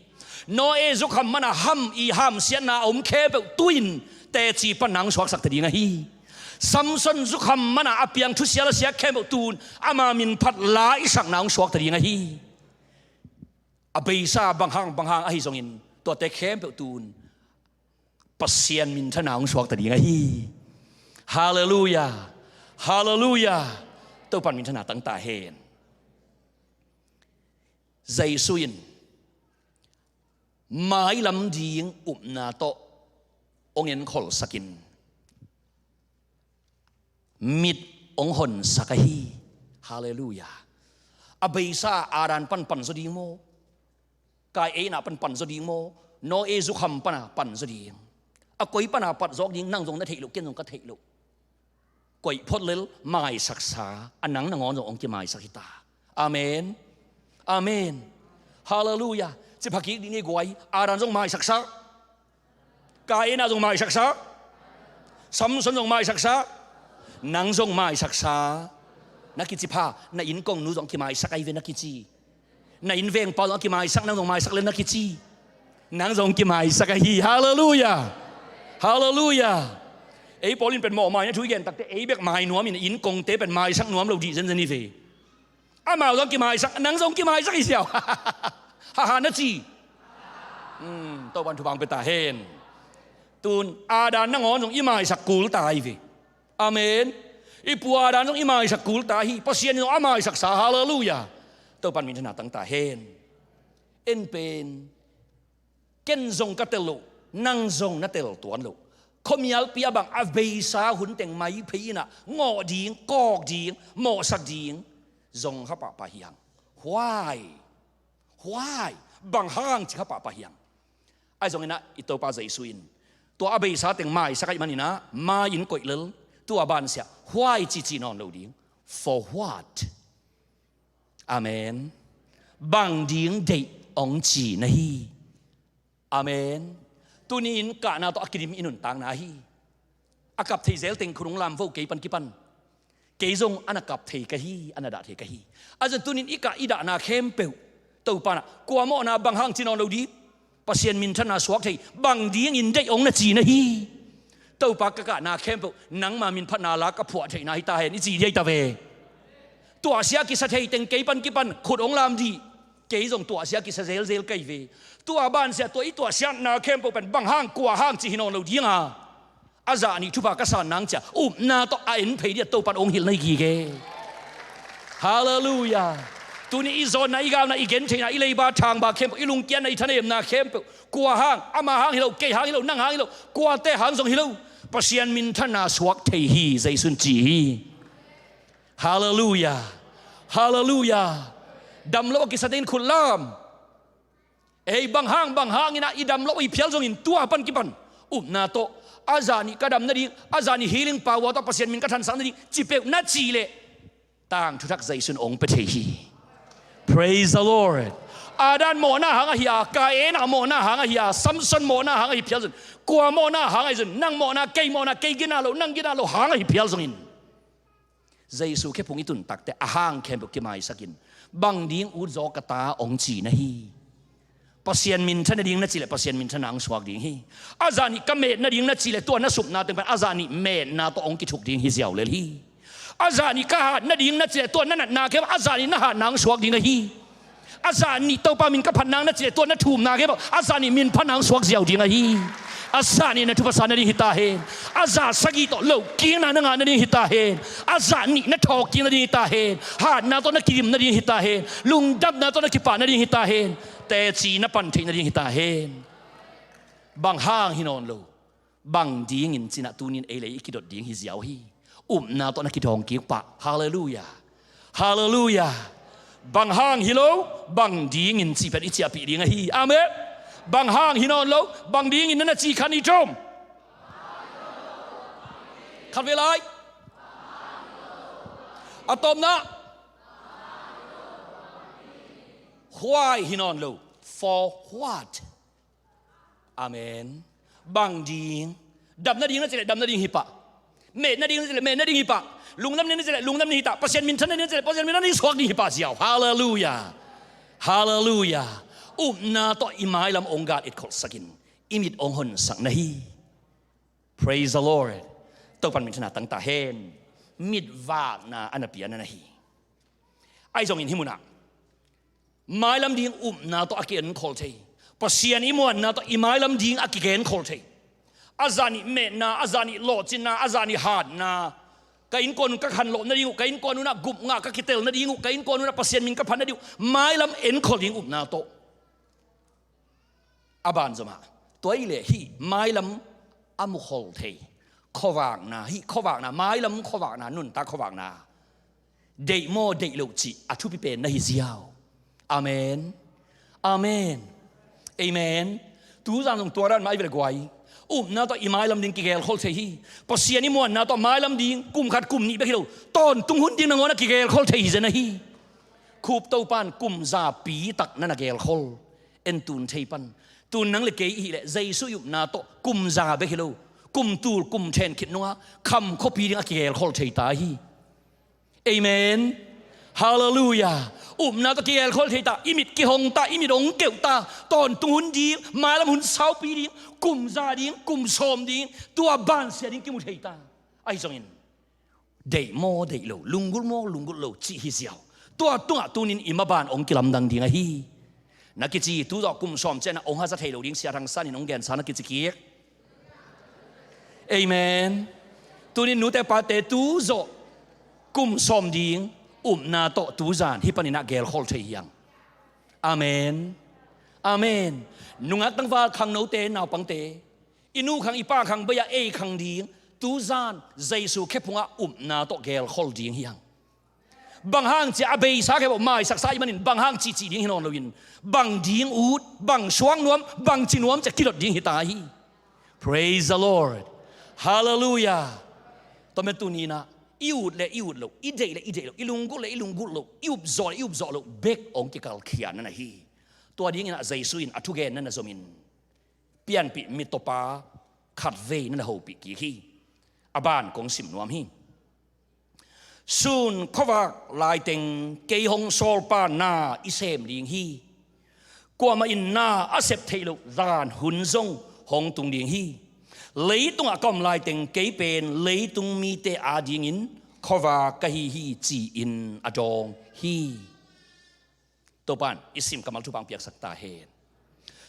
Noah zukham mana ham i hamsiatna a om khempeuh tu-in teci panna hong suaksak ta ding ahi. Samson zukham mana a piang thusial a siak khempeuh tun ama min phat laisakna hong suak ta ding ahi. A beisa bang hang bang hang ahi zongin tuate khempeuh tun Pasian minthanna hong suak ta ding ahi. Halleluiah. Halleluiah. Topan minthanna tang ta hen. Jesu in mailam ding upna tawh hong enkholhsakin mit hong honsak ahi. Halleluiah. A beisa Adam pan panzaw ding maw? Kain a pan panzaw ding maw? Noah zukham pana panzaw ding? A koi pana panzawk ding, nang zong na theih loh, ken zong ka theih loh. Koih phot lel, maisaksa a nang nangawn zong hong kimaisak hi ta. Amen. Amen. Halleluiah. Cipha kik ding hi guai. Adam zong maisaksa. Kain a zong maisaksa. Samson zong maisaksa. Nang zong maisaksa. Na kicipha, na innkongnu zong kimaisak ahi ve na kici. Na innvengpa zong a kimaisak, nang zong maisak lel na kici. Nang zong kimaisak ahi. Halleluiah. Halleluiah. Ei pawl in pen mawh mai na thu i gen takte ei bek mai nuam in innkongte pen maisak nuam lo dih zenzen hi ve. Amau zong kimaisak, nang zong kimaisak hi siau. Haha na ci. Hmm, Topan thupha hong pia ta hen. Tun Adam nangawn zong i maisak kul ta hi ve. Amen. I pu Adam zong i maisak kul ta hi. Pasian in zong a maisaksa. Halleluiah. Topan minthanna tang ta hen. En pen, ken zong ka tel loh, nang zong na tel tuan loh. Khuamialpi a bang a beisa hun teng mai phei inah ngawh ding, kawk ding, mawhsak ding zong kha pahpah hiang. Huai, huai, bang hang ci kha pahpah hiang. Ahi zonginah i Topa Jesu in tua a beisa teng maisak ahih maninah mai-in koih lel, tua bansiah huai cici nawn lo ding. For what? Amen. Bang ding deih hong ci na hi. Amen. Tuni-in kahna tawh a kidim i nuntakna hi. A kap thei zel teng khut hong lam vo kei pan kipan. Kei zong a na kap thei ka hi, a na dah thei ka hi. A zan tunin i kah i dahna khempeuh Topa nah kua mawhna bang hang ci nawn lo ding. Pasian minthanna suak thei, bang dingin deih hong na ci na hi. Topa ka kahna khempeuh nangma minphatna la ka phuah theihna hi ta hen i ci dih ahi ta ve. Tuahsia kisa thei teng kei pan kipan khut hong lam dih. Kei zong tuahsia kisa zelzel ka hi ve. Tua bansiah tua i tuahsiatna khempeuh pen bang hang kua hang ci hi nawn lo dinga, a zah nih thupha ka san nang cia upna tawh a en phei dih a Topan hong hilh na hi gige. Halleluiah. Tuni i zawnna, i galna, i gentheihna, i leiba thangba khempeuh, i lungkiatna, i thanemna khempeuh kua hang, ama hang hi lo, kei hang hi lo, nang hang hi lo, kuate hang zong hi lo, Pasian minthanna suak thei hi, Jesu in ci hi. Halleluiah. Halleluiah. Dam lo a kisa dingin khut lam. Ei, bang hang, bang hangin ah i dam lo i phial zongin tua pan kipan upna tawh a zah nih ka dam nading, a zah nih healing power tawh Pasian min ka thansak nading ci peuh na cih leh tangthu thak Jesu in hong pia thei hi. Praise the Lord. Adam mawhna hang ahi a, Kain a mawhna hang ahi a, Samson mawhna hang ahi phial zongin, kua mawhna hang ahi zongin, nang mawhna, kei mawhna, kei gina lo, nang gina lo hang ahi phial zongin, Jesu khephung i tun takte a hang khempeuh kimaisakin, bang ding utzaw ka ta hong ci na hi. Pasian minthan nading na cih leh Pasian minthanna hong suak ding hi. A zah nih ka met nading na cih leh tua na supna teng pen a zah nih metna tawh hong kithuk ding hi ziau lel hi. A zah nih ka hat nading na cih leh tua na natna khempeuh a zah nih na hatna hong suak ding ahi. A zah nih Topa min ka phat nang na cih leh tua na thumna khempeuh a zah nih min phat nang suak ziau ding ahi. A zah nih na thupha sa nading hi ta hen. A zah sagih tawh lohkikna na ngah nading hi ta hen. A zah nih na thawhkik nading hi ta hen. Hatna tawh na kidim nading hi ta hen. Lungdamna tawh na kipah nading hi ta hen. Teci na pan theih nading hi ta hen. Bang hang hi nawn lo, bang dingin cinah tunin ei le ei i kidot ding hi ziau hi. Upna tawh na kidawng kik pah. Halleluiah. Halleluiah. Bang hang hi lo, bang dingin cih pen i ciahpih ding ahi. Amen. Bang hang hi nawn lo, bang dingin na na cih khan i tom. Khat ve lai. A tawpna, huai hi nawn lo. For what? Amen. Bang ding? Dam nading na cih leh dam nading hi pah. Met nading na cih leh met nading hi pah. Lungdam nading na cih leh lungdam nading hi pah. Pasian minthan nading na cih leh Pasian minthan nading suak ding hi pah ziau. Halleluiah. Halleluiah. Upna tawh i mailam hong gal etkholhsakin i mit hong honsak na hi. Praise the Lord. Topan minthanna tang ta hen. Mitvakna a na pia na na hi. Ahi zongin hih munah mailam ding upna tawh a kienkhol thei. Pasian i muanna tawh i mailam ding a kigenkhol thei. A zah nih metna, a zah nih lawhcinna, a zah nih hatna. Ka innkuan un ka khanlawh nading uh, ka innkuan unah gup ngah ka kitel nading uh, ka innkuan unah Pasian min ka phat nading uh, mailam enkhol ding upna tawh. A banzomah tua i leh hih mailam a mukhol thei khuavakna, hih khuavakna, mailam khuavakna, nuntak khuavakna, deih maw deih loh cih a thupi pen na hi ziau. Amen. Amen. Amen. Tuzan zong tua dan mah i velh guai. Upna tawh i mailam ding kigelkhol thei hi. Pasian i muanna tawh mailam ding kum khat kum nih bek hi lo, tawntung hun ding nangawn a kigelkhol thei hi zen ahi. Khup Topan kum za pi tak na na gelkhol. En tun thei pan. Tun nang le kei i hih leh Jesu i upna tawh kum za bek hi lo, kum tul kum then khit nungah kham khuapi ding a kigelkhol thei ta hi. Amen. Halleluiah. Upna tawh kigelkhol thei ta, i mit kihong ta, i mit hong keuh ta, tawntung hun ding, mailam hun saupi ding, kum za ding, kum sawm ding, tua bansia ding kimu thei ta. Ahi zongin deih maw deih lo, lunggulh maw lunggulh lo cih hi ziau. Tua tungah tunin i maban hong kilamdang ding ahi. Na kici, tuzawh kum sawm ciangin hong haza thei lo ding Sia Thang San in hong gensa na kici kik. Amen. Tunin nute pate tuzawh kum sawm ding upna tawh tuzan hih panin ah gelkhol thei hi hang. Amen. Amen. Nungak tangval, khangnote, naupangte, i nu khang i pa khang bei-ah ei khang ding tuzan Jesu khephungah upna tawh gelkhol ding hi hang. Bang hang ciah a beisa khempeuh maisaksa i hih manin bang hang cihcih ding hi nawn loin, bang ding ut, bang suak nuam, bang ci nuam ciah kidot ding hi ta hi. Praise the Lord. Hallelujah. Tua mah tuni-in ah i ut le i ut loh, i deih le i deih loh, i lunggulh le i lunggulh loh, i upzawh le i upzawh loh bek hong kikalkhiatna na hi. Tua dingin ah Jesu in a thugenna na zomin pianpih mitawpa khatvei na na hopih kik hi. A ban kong sim nuam hi. Sun khuavak laiteng kei hong sawlpa na i sem ding hi. Kuamah in na a sep theih loh zan hun zong hong tung ding hi. Leitungah ka om laiteng kei pen leitung mite adingin khuavak ka hi hi, ci-in a dawng hi. Topa'n i sim kammal thupha hong piaksak ta hen.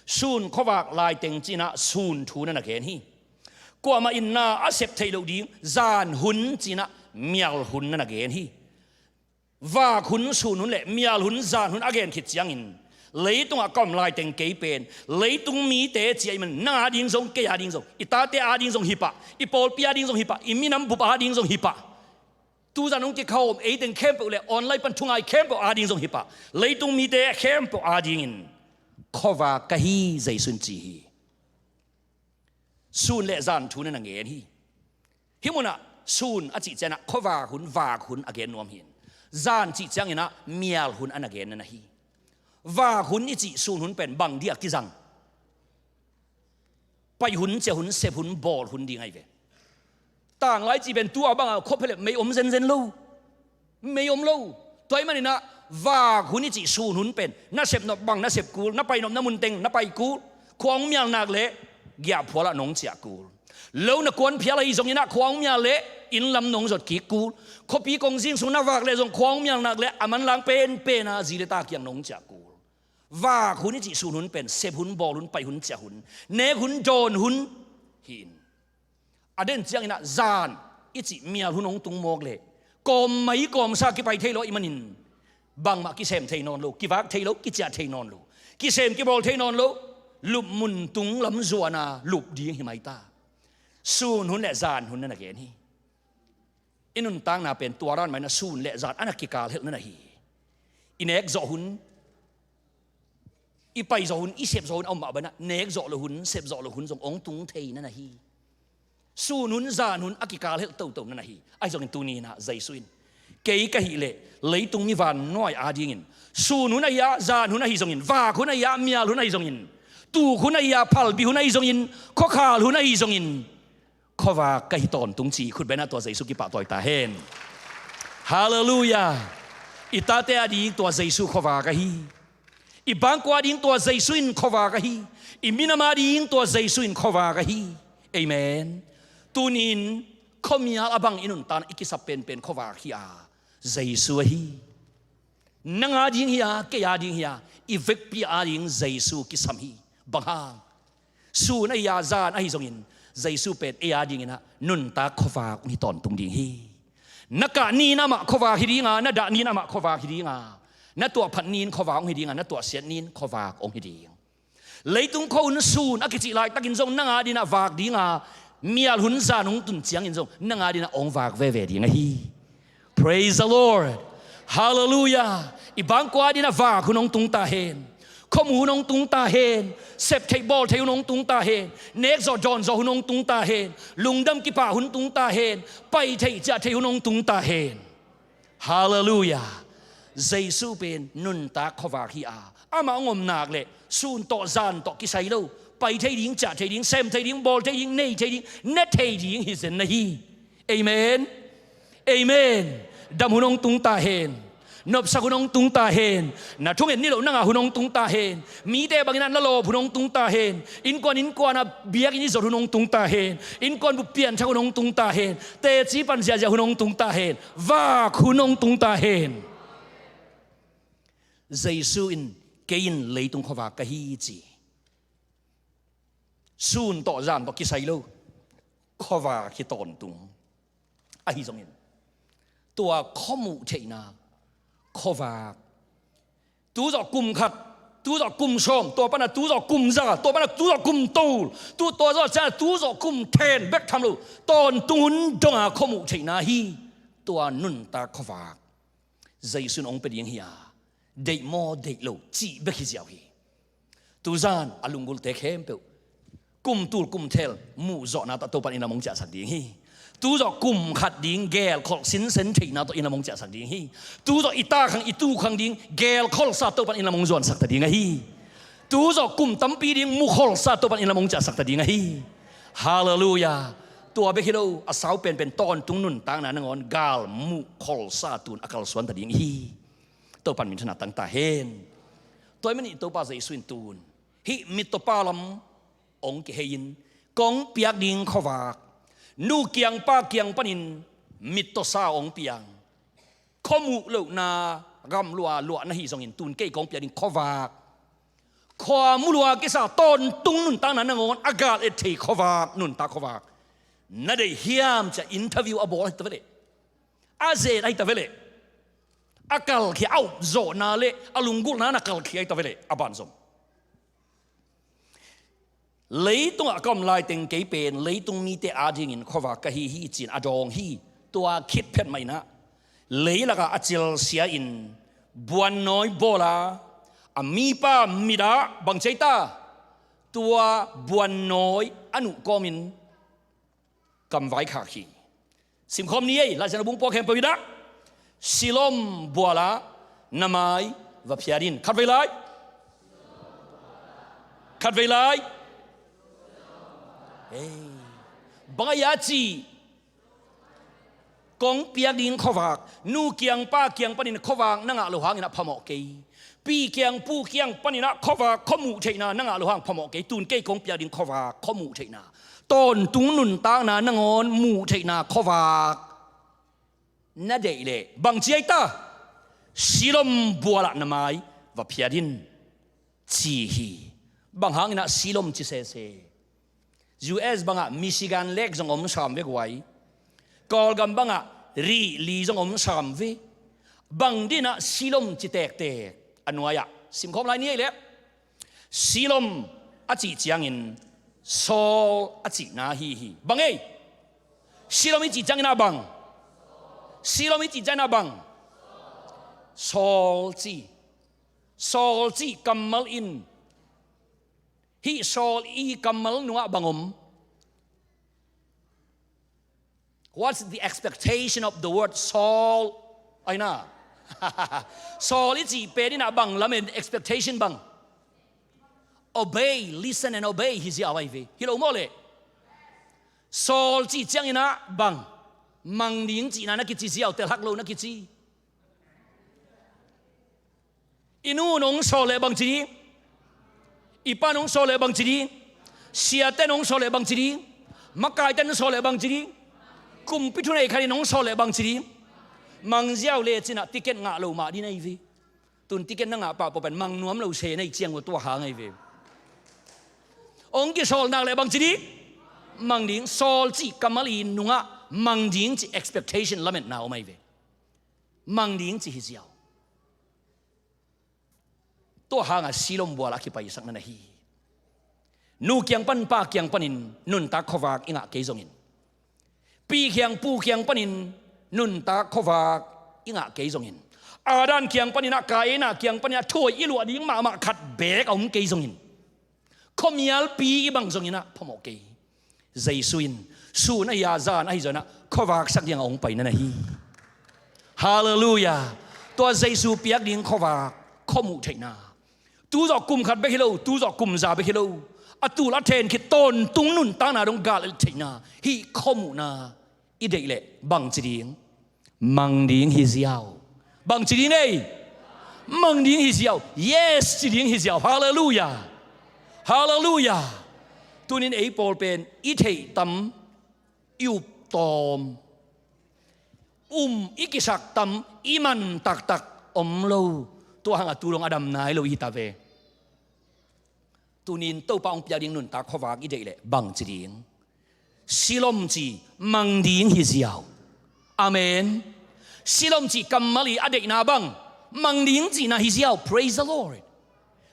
Sun khuavak laiteng ci-in ah sun thu na na gen hi. Kuamah in na a sep theih loh ding zan hun ci-in ah mial hun na na gen hi. Vak hun, sun hun le mial hun, zan hun a gen khit ciangin, leitungah ka om laiteng kei pen leitung mite ci ahih manin nang ading zong, kei ading zong, i tate ading zong hi pah, i pawlpi ading zong hi pah, i minam bup ading zong hi pah, tuzan hong kikhawm ei teng khempeuh le online pan thungai khempeuh ading zong hi pah, leitung mite khempeuh adingin khuavak ka hi, Jesu in ci hi. Sun le zan thu na na gen hi. Hih munah sun a cih ciangin ah khuavak hun, vak hun a gen nuam hi. Zan cih ciangin ah mial hun a na gen na hi. Vak hun i cih sun hun pen bang ding a kizang? Pai hun, ciah hun, sep hun, bawl hun ding ahi ve. Tanglai cih pen tua bangah khuaphia le mei om zenzen lo. Mei om lo. Tua ahih manin ah vak hun i cih sun hun pen na sep nop bang na sep kul, na pai nop na mun teng na pai kul. Khua hong mial nak leh giahphual ah nong ciah kul. Lo na kuan phial ahi zongin ah khua hong mial leh inn lam nong zot kik kul. Khuapi kongzing sung na vak leh zong khua hong mial nak leh a manlang penpen ah zi le ta kiang nong ciah kul. Vak hun i cih sun hun pen sep hun, bawl hun, pai hun, ciah hun, nek hun, dawn hun hi-in, a den ciangin ah zan i cih mial hun hong tung mawk leh kawm mai kawmsa kipai thei lo ahih manin bangmah kisem thei nawn lo, kivak thei lo, kiciah thei nawn lo, kisem kibawl thei nawn lo. Lupmun tung lam zuan a lup ding hi mai ta. Sun hun le zan hun na na gen hi. I nuntakna pen tua dan mah in ah sun le zan a na kikal helhna na hi. I nek zawh hun, i pai zawh hun, i sep zawh hun a om mah bangin ah nek zawh loh hun, sep zawh loh hun zong hong tung theina na hi. Sun hun, zan hun a kikal helh toto na na hi. Ahi zongin tuni-in ah Jesu in, kei ka hih leh leitung mi vannuai adingin sun hun ahi a, zan hun ahi zongin, vak hun ahi a, mial hun ahi zongin, tuk hun ahi a, phalbi hun ahi zongin, khuakhal hun ahi zongin, khuavak ka hi tawntung, ci. Khut bengin ah tua Jesu kipahtawi ta hen. Halleluiah. I tate ading tua Jesu khuavak ahi. I bangkua ading tua Jesu in khuavak ahi. I minam ading tua Jesu in khuavak ahi. Amen. Tuni-in khuamial a bang i nuntakna i kisap penpen khuavak hi a, Jesu ahi. Nang ading hi a, kei ading hi a, i vekpi ading Jesu kisam hi. Bang hang? Sun ahi a, zan ahi zongin Jesu pen ei adingin ah nuntak khuavak hong hi tawntung ding hi. Na kah ni-in amah khuavak hi ding a, na dah ni-in amah khuavak hi ding a, na tuahphat ni-in khuavak hong hi ding a, na tuahsiat ni-in khuavak hong hi ding. Leitung khua hun sun a kicih laitakin zong nang adingin ah vak ding a, mial hun zan hong tun ciangin zong nang adingin ah hong vak veve ding ahi. Praise the Lord. Halleluiah. I bangkua adingin ah vak hun hong tung ta hen. Khuamu hun hong tung ta hen. Sep theih bawl theih hun hong tung ta hen. Nek zawh dawn zawh hun hong tung ta hen. Lungdam kipah hun tung ta hen. Pai theih ciah theih hun hong tung ta hen. Halleluiah. Jesu pen nuntak khuavak hi a, amah hong om nak leh sun tawh zan tawh kisai lo, pai thei ding, ciah thei ding, sem thei ding, bawl thei ding, nei thei ding, ne thei ding hi zen na hi. Amen. Amen. Dam hun hong tung ta hen. Nopsak hun hong tung ta hen. Na thungen niloh nang a hun hong tung ta hen. Mite bangin ah na lawp hun hong tung ta hen. Innkuan innkuan a biakinn i zot hun hong tung ta hen. Innkuan bup pianthak hun hong tung ta hen. Teci pan ziahziah hun hong tung ta hen. Vak hun hong tung ta hen. Jesu in, kei in leitung khuavak ka hi, ci. Sun tawh zan tawh kisai lo, khuavak hi tawntung. Ahi zongin Tua khuamuh theihna khuavak, tu zawh kum khat, tu zawh kum sawm, tua pana tu zawh kum za, tua pana tu zawh kum tul, tu tua zawh ciang tu zawh kum then bek tham lo, tawntung hun donga khuamuh theihna hi. Tua nuntak khuavak Jesu in hong pia ding hi a, deih maw deih lo cih bek hi ziau hi. Tuzan a lunggulhte khempeuh kum tul kum thel muhzawhna tawh Topan inn lam hong ciahsak ding hi. Tu zawh kum khat ding gelkholh sinsen theihna tawh inn lam hong ciahsak ding hi. Tu zawh i ta khang i tu khang ding gelkholhsa Topan inn lam hong zuansak ta ding ahi. Tu zawh kum tampi ding mukholhsa Topan inn lam hong ciahsak ta ding ahi. Halleluiah. Tua bek hi lo, a sau penpen tawntung nuntakna nangawn gal muhkholhsa tun a kalsuan ta ding hi. Topan minthanna tang ta hen. Tua ahih manin Topa Jesu in tun hih mittawpa lam hong kihei-in kong piak ding khuavak, nu kiang pa kiang panin mittawsa hong piang, khuamuh lohna gamluah luah na hi zongin tun kei kong piak ding khuavak, khua mu lua kisa tawntung nuntakna nangawn a gal et thei khuavak, nuntak khuavak na deih hiam ci-a interview a bawl ahi ta ve leh, a zet ahi ta ve leh, a kalkhia a upzawhna le a lunggulhna na kalkhia ahi ta ve leh, a banzom leitungah ka om laiteng kei pen leitung mite adingin khuavak ka hi hi ci-in a dawng hi. Tua khit phet mah inah leilakah a cilsia-in buannawi bawl a, a mipa mitah bang ci ei ta? Tua buannawi a nuh kawmin kam vaikhak hi. Simkhawm ni ei, Laisiangtho bung pua khempeuh inah, Siloam bualah na mai va phiat in. Khatvei lai. Khatvei lai. Ei, bang a ia ci? Kong piak ding khuavak, nu kiang pa kiang panin khuavak na ngah loh hangin a phamawh kei. Pi kiang pu kiang panin ah khuavak khuamuh theihna na ngah loh hang phamawh kei. Tun kei kong piak ding khuavak khuamuh theihna, tawntung nuntakna nangawn muh theihna khuavak na deih leh bang ci ei ta? Siloam bualah na mai va phiat in, ci hi. Bang hangin ah Siloam ci sese? U S bangah Michigan lek zong om sam ve guai. Kawlgam bangah rih li zong om sam ve. Bang dinah Siloam ci tektek? A nuai-ah simkhawm lai ni ei leh, Siloam a cih ciangin Saul a cihna hi hi. Bang ei? Siloam i cih ciangin ah bang? Siloam i cih ciangin ah bang? Saul ci. Saul cih kammal in, hih Saul i kammal nungah bang om? What's the expectation of the word Saul? Aina. Saul i cih pen inah bang lamen expectation bang? Obey, listen and obey hi ziau ahi ve. Hi lo maw leh? Saul cih ciangin ah bang? Mang ding cihna na kici ziau, telhak lo na kici. I nu nong sawl leh bang ci ding? I pa nong sawl leh bang ci ding? Siate nong sawl leh bang ci ding? Makaite nong sawl leh bang ci ding? Kumpi thunei khat in nong sawl leh bang ci ding? Mang ziau le cinah ticket ngah lo mah ding ahi ve. Tun ticket na ngah pah pawh pen mang nuam lo se na hi ciang uh tua hang ahi ve. Hong kisawl nak leh bang ci ding? Mang ding. Sawl cih kammal i nungah mang ding cih expectation lametna om ahi ve. Mang ding cih hi ziau. Tua hangah Siloam bual a kipaisakna na hi. Nu kiang pan pa kiang panin nuntak khuavak i ngah kei zongin, pi kiang pu kiang panin nuntak khuavak i ngah kei zongin, Adam kiang panin ah Kaina kiang panin ah thuhoih i luah ding mahmah khat beek a om kei zongin, khuamialpi i bang zongin ah phamawh kei. Jesu in sun ahi a, zan ahi zongin ah khuavak sak dingah hong paina na hi. Halleluiah. Tua Jesu piak ding khuavak, khuamuh theihna, tu zawh kum khat bek hi lo, tu zawh kum za bek hi lo, a tul a then khit tawntung nuntakna dong gal et theihna, hih khuamuhna i deih leh bang ci ding? Mang ding hi ziau. Bang ci ding ei? Mang ding hi ziau. Yes ci ding hi ziau. Halleluiah. Halleluiah. Tunin ei pawl pen i theih tam, i up tawm, um i kisak tam, i man taktak om lo. Tua hangah tu dong a dam nai lo i hi ta ve. Tunin Topa hong piak ding nuntak khuavak i deih leh bang ci ding? Siloam ci, mang ding hi ziau. Amen. Silom cih kammal i a deihna bang mang ding cihna hi ziau. Praise the Lord.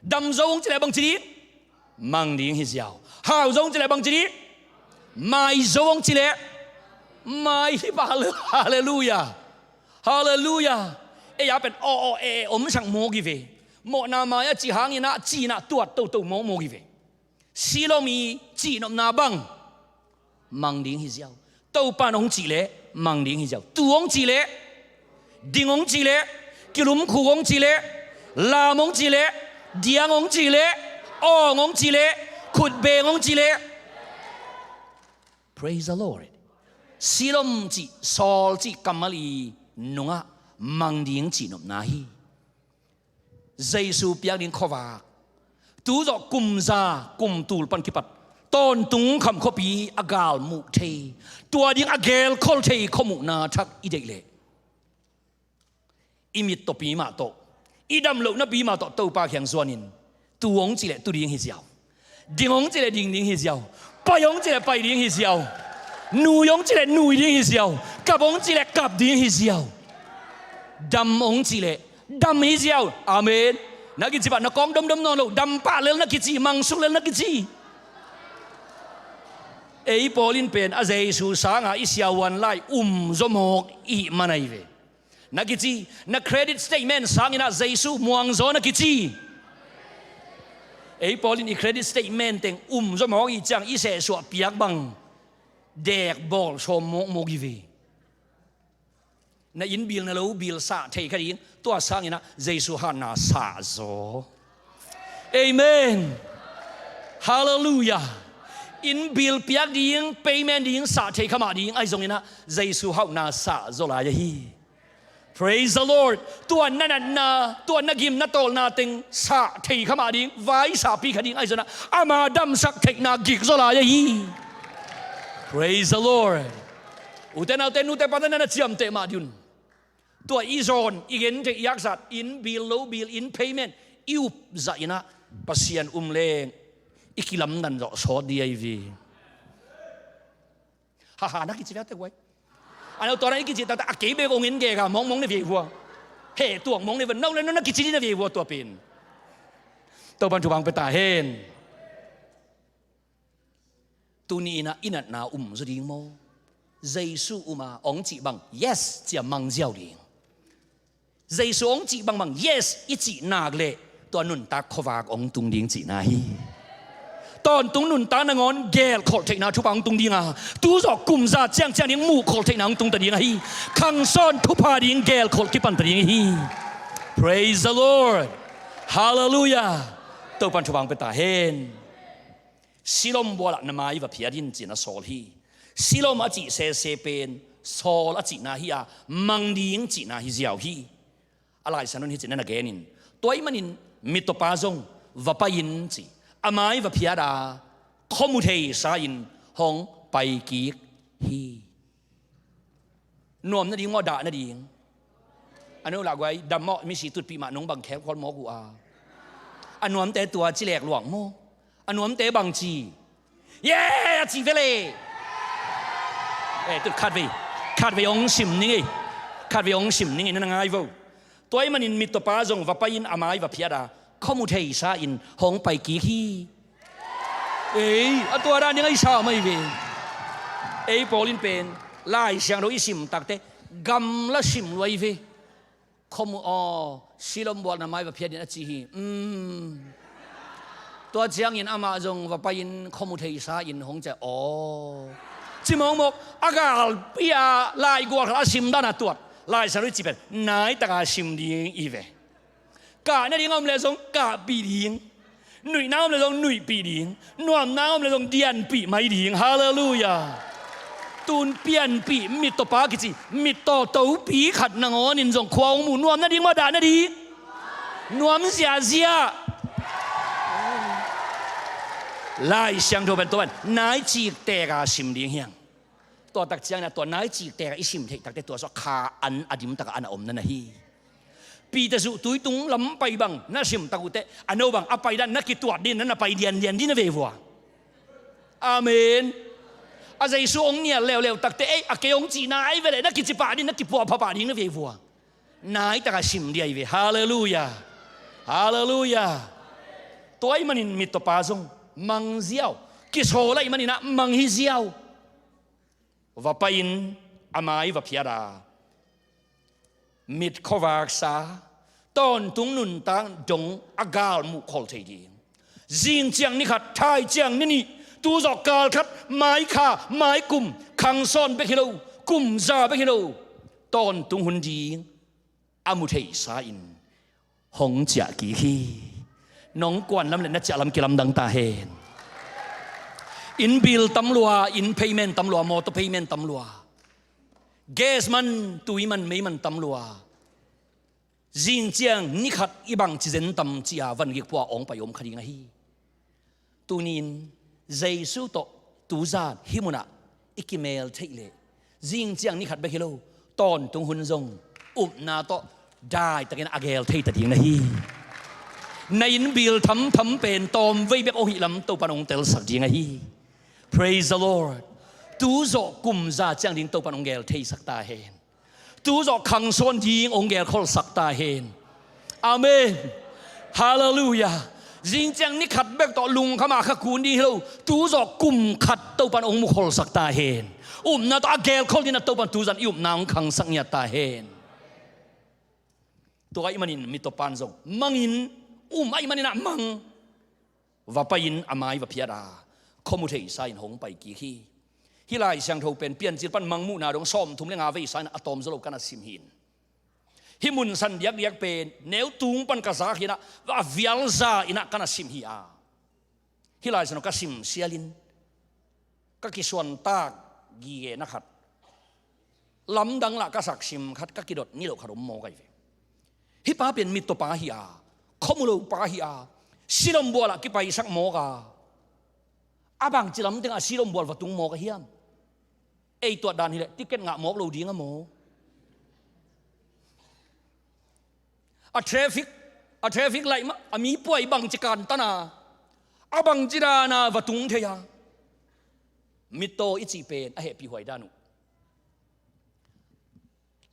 Dam zo hong ci leh bang ci ding? Mang ding hi ziau. Hau zo hong ci leh bang ci ding? Mai zo hong ci leh mai hi pah. Halleluia. Halleluia. Ei a pen aw aw e e om sak mawk hi ve. Mawhna mai a cih hangin ah cinah tuat toto mawkmawk hi ve. Silom i cihnopna bang mang ding hi ziau. Topa in hong cih leh mang ding hi ziau. Tu hong cih leh, ding hong cih leh, kilumkhuk hong cih leh, lam hong cih leh, diang hong cih leh, awng hong cih leh, khutbeng hong cih leh. Praise the Lord. Silom cih, sawl cih kammal i nungah mang ding cihnopna hi. Jesu piak ding khuavak, tu zawh kum za kum tul pan kipat tawntung kham khuapi a gal muh thei, tua ding a gelkholh thei khuamuhna thak i deih leh, i mit tawh pi mah tawh, i damlohna pi mah tawh Topa kiang zuanin, tu hong cih leh tu ding hi ziau. Ding hong cih leh ding ding hi ziau. Pai hong cih leh pai ding hi ziau. Nui hong cih leh nui ding hi ziau. Kap hong cih leh kap ding hi ziau. Dam hong cih leh dam hi ziau. Amen. Na kici bah, na kawng domdom nawn lo, dam pah lel na kici, mangsuk lel na kici. Ei pawl in pen a Jesu sanga i siavuan lai um zaw mawk i hih man ahi ve. Na kici, na credit statement sangin ah Jesu muang zaw na kici. Ei pawl in i credit statement teng um zaw mawk i hih ciang i sehsuah piak bang dek bawl sawm mawkmawk i ve. Na inn bill, na lo bill sah thei kha ding, tua sangin ah Jesu hatna sah zaw. Amen. Halleluia. Inn bill piak ding, payment ding, sah thei kha mah ding ahi zongin ah Jesu hauhna sah zaw lai ahi. Praise the Lord. Tua na natna, tua na gim na tawlna teng sah thei kha mah ding, vai sahpi kha ding ahi zongin ah ama damsak theihna gik zaw lai ahi. Praise the Lord. Ute naute, nute pate, na na ciamteh mah ding un. Tua i zawn, i gentheih, i haksat, inn bill, lo bill, inn payment i upzah in ah Pasian um leng i kilamdan zawh sawt ding ahi ve. Haha, na kici vialte guai. A no tua na i kici taktak a kei bek hong in gega mawngmawng na vei vua. He tuang mawng na vei vua, no le no na kici ding na vei vua tua pen. Topan thupha hong pia ta hen. Tuni in ah i natna um zaw ding maw? Jesu um a hong cih bang yes ci-a mang ziau ding. Jesu hong cih bangbang yes i cih nak leh tua nuntak khuavak hong tung ding cihna hi. Tawntung nuntak nangawn gelkholh theihna thupha hong tung ding a, tu zawh kum za ciangciang ding muhkholh theihna hong tung ta ding ahi. Khangsawn thupha ding gelkholh kipan ta ding ahi. Praise the Lord. Halleluia. Topan thupha hong pia ta hen. Silom bualah na mai va phiat in ci-in a sawl hi. Silom a cih sese pen sawl a cihna hi a, mang ding cihna hi ziau hi. A Lai Siangtho in hih ci-in a na gen in, tua ahih manin mittawpa zong va pai in ci, a mai va phiat a, khuamu thei sa-in hong pai kik hi. Nuam nading maw, dah nading? A no lah guai, dam maw, misi tutpih mah nong bang khelkhual mawk uh a. A nuamte tua ci lek luang maw? A nuamte bang ci? Ye, a ci ve le. Eh, tut khatvei, khatvei hong sim ning ei. Khatvei hong sim ning ei, na na ngai vo. Tua ahih manin mittawpa zong va pai in a mai va phiat a, khuamu thei sa-in hong pai kik hi. Ei, a tua dan ding a i sa mah hi ve. Ei pawl in pen Lai Siangtho i sim takteh gamla sim lua hi ve. Khuamu aw, silom bual na mai va phiat in a ci hi. Um. Tua ciangin amah zong va pai-in khuamu thei sa-in hong ci a, aw. Ci mawkmawk, a galpi a laigual khat a sim dan a tuat Lai Siangtho i cih pen nai taka sim ding hi ve. Kah nading a om leh zong kahpih ding. Nuihna a om leh zong nuihpih ding. Nuamna a om leh zong dianpih mai ding. Halleluia. Tun pianpih mittawpa kici mittaw topi khat nangawnin zong khua hong mu. Nuam nading maw, dah nading? Nuam ziahziah. Lai Siangtho pen tua pen nai ciktek a sim ding hi hang. Tua tak ciangin a tua nai ciktek a i sim theih takteh tua sua kha an a dimtak a an a om na na hi. Peter zuh tuitung lam pai bang na sim tak uh teh, a no bang a pai dan na kituat ding, na na pai diandian ding na vei vua. Amen. A Jesu hong nial leuleu takte, ei, a kei hong cihna ahi ve leh, na kicipah ding, na kipuahpha pah ding na vei vua. Nai taka sim dih ahi ve. Halleluiah. Halleluiah. Tua ahih manin mittawpa zong mang ziau. Kisawl ahih manin ah mang hi ziau. Va pai-in a mai va phiat a, mit khuavaksa, tawntung nuntak dong a galmuh khol thei ding. Zing ciang ni khat, thai ciang ni nih, tu zawh kal khat, mai kha, mai kum, khang sawn bek hi lo, kum za bek hi lo, tawntung hun ding a mu thei sa-in hong ciah kik hi. Nong kuan lam le na ciah lam kilamdang ta hen. Inn bill tam lua, inn payment tam lua, motor payment tam lua, gas man, tui man, mei man tam lua. Zing ciang ni khat i bangci zen tam ci-a vangik pua hong pai om kha ding ahi. Tuni-in Jesu tawh tu zan hih munah i kimel theih leh, zing ciang ni khat bek hi lo, tawntung hun zong upna tawh daitakin a gel thei ta ding na hi. Na inn bill thamtham pen tawmvei bek hong hih lam Topan hong telsak ding ahi. Praise the Lord. Tu zawh kum za ciang ding Topan hong gel theisak ta hen. Tu zawh khang sawn ding hong gelkholsak ta hen. Amen. Halleluiah. Zing ciang ni khat bek tawh lungkham a kha kun ding hi lo. Tu zawh kum khat Topan hong mukholsak ta hen. Upna tawh a gelkhol ding a Topan tu zan i upna hong khangsak ngiat ta hen. Tua ahih manin mittawpa'n zong mangin, um ahih manin ah mang. Va pai-in a mai va phiat a, khuamu thei sa-in hong pai kik hi. Hih Lai Siangtho pen Piancil pan Mangmuhna dong sawmthum le nga vei sa-in a tawm zaw lo ka na sim hi-in, hih mun san diakdiak pen neu tung pan ka zak hi-in ah, a vial za-in ah ka na sim hi a, hih Lai Siangtho ka sim sialin ka kisuantak gige na khat, lamdang lah ka sak sim khat, ka kidot niloh khat om mawk ahi ve. Hih pa pen mittawpa hi a, khuamu lo pa hi a, silombual ah kipaisak mawk a, a bangci lam tengah silombual va tung mawk a hiam? Ei tuat dan hileh ticket ngah mawk lo ding a maw? A traffic, a traffic light mah a mi puai bangci kantan a, a bangci dan a va tung thei a. Mittaw i cih pen a hehpihhuai dan uh.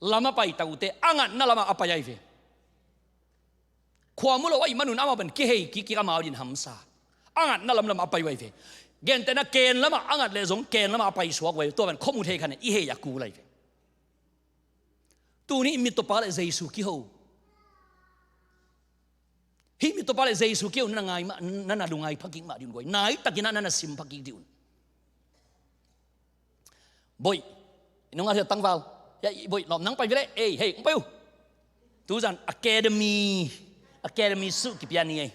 Lam a pai ta uh teh a ngatna lamah a pai ahi ve. Khuamu lo ahih manun amau pen kihei kikkik amau din hamsa. A ngatna lamlamah a pai uh ahi ve. Gentehna ken lamah a ngat leh zong ken lamah a pai suak uh ahi ve. Tua pen khuamu thei khat in i hei a kul ahi ve. Tuni mittawpa le Jesu kiho. Hih mittawpa le Jesu kiho na na ngai mah, na na lungngai phakik mah dih un guai. Naitakin ah na na sim phakik dih un. Boih, i nung a hiat tangval. Ya, i boih lawm nang pai vele. Ei, hei, hong pai uh. Tuzan academy, academy suh kipia ni ei.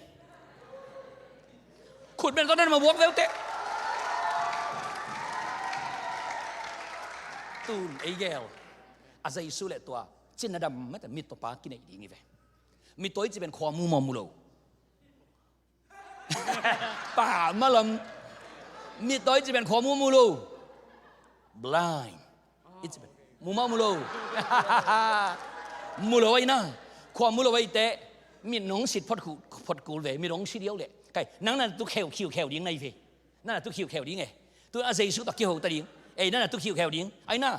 Khut beng tawh na na ma buak ve uh teh. Tun ei gel. A Jesu le tua cin na dam mete mittawpa kineih ding hi ve. Mittaw i ci pen khuamu maw mu lo? Pa malam. Mittaw i ci pen khuamu mu lo? Blind. I ci pen mu maw mu lo? Mu lo ahi na. Khuamu lo ahi teh mit nong sit phot kul, phot kul ve, mit nong sit diau leh. Kai, nang na tu kheu, khiu kheu ding na hi ve. Nang na tu khiu kheu ding e. Tu a Jesu tawh kiho ta ding. Ei, nang na tu khiu kheu ding. Ahi na.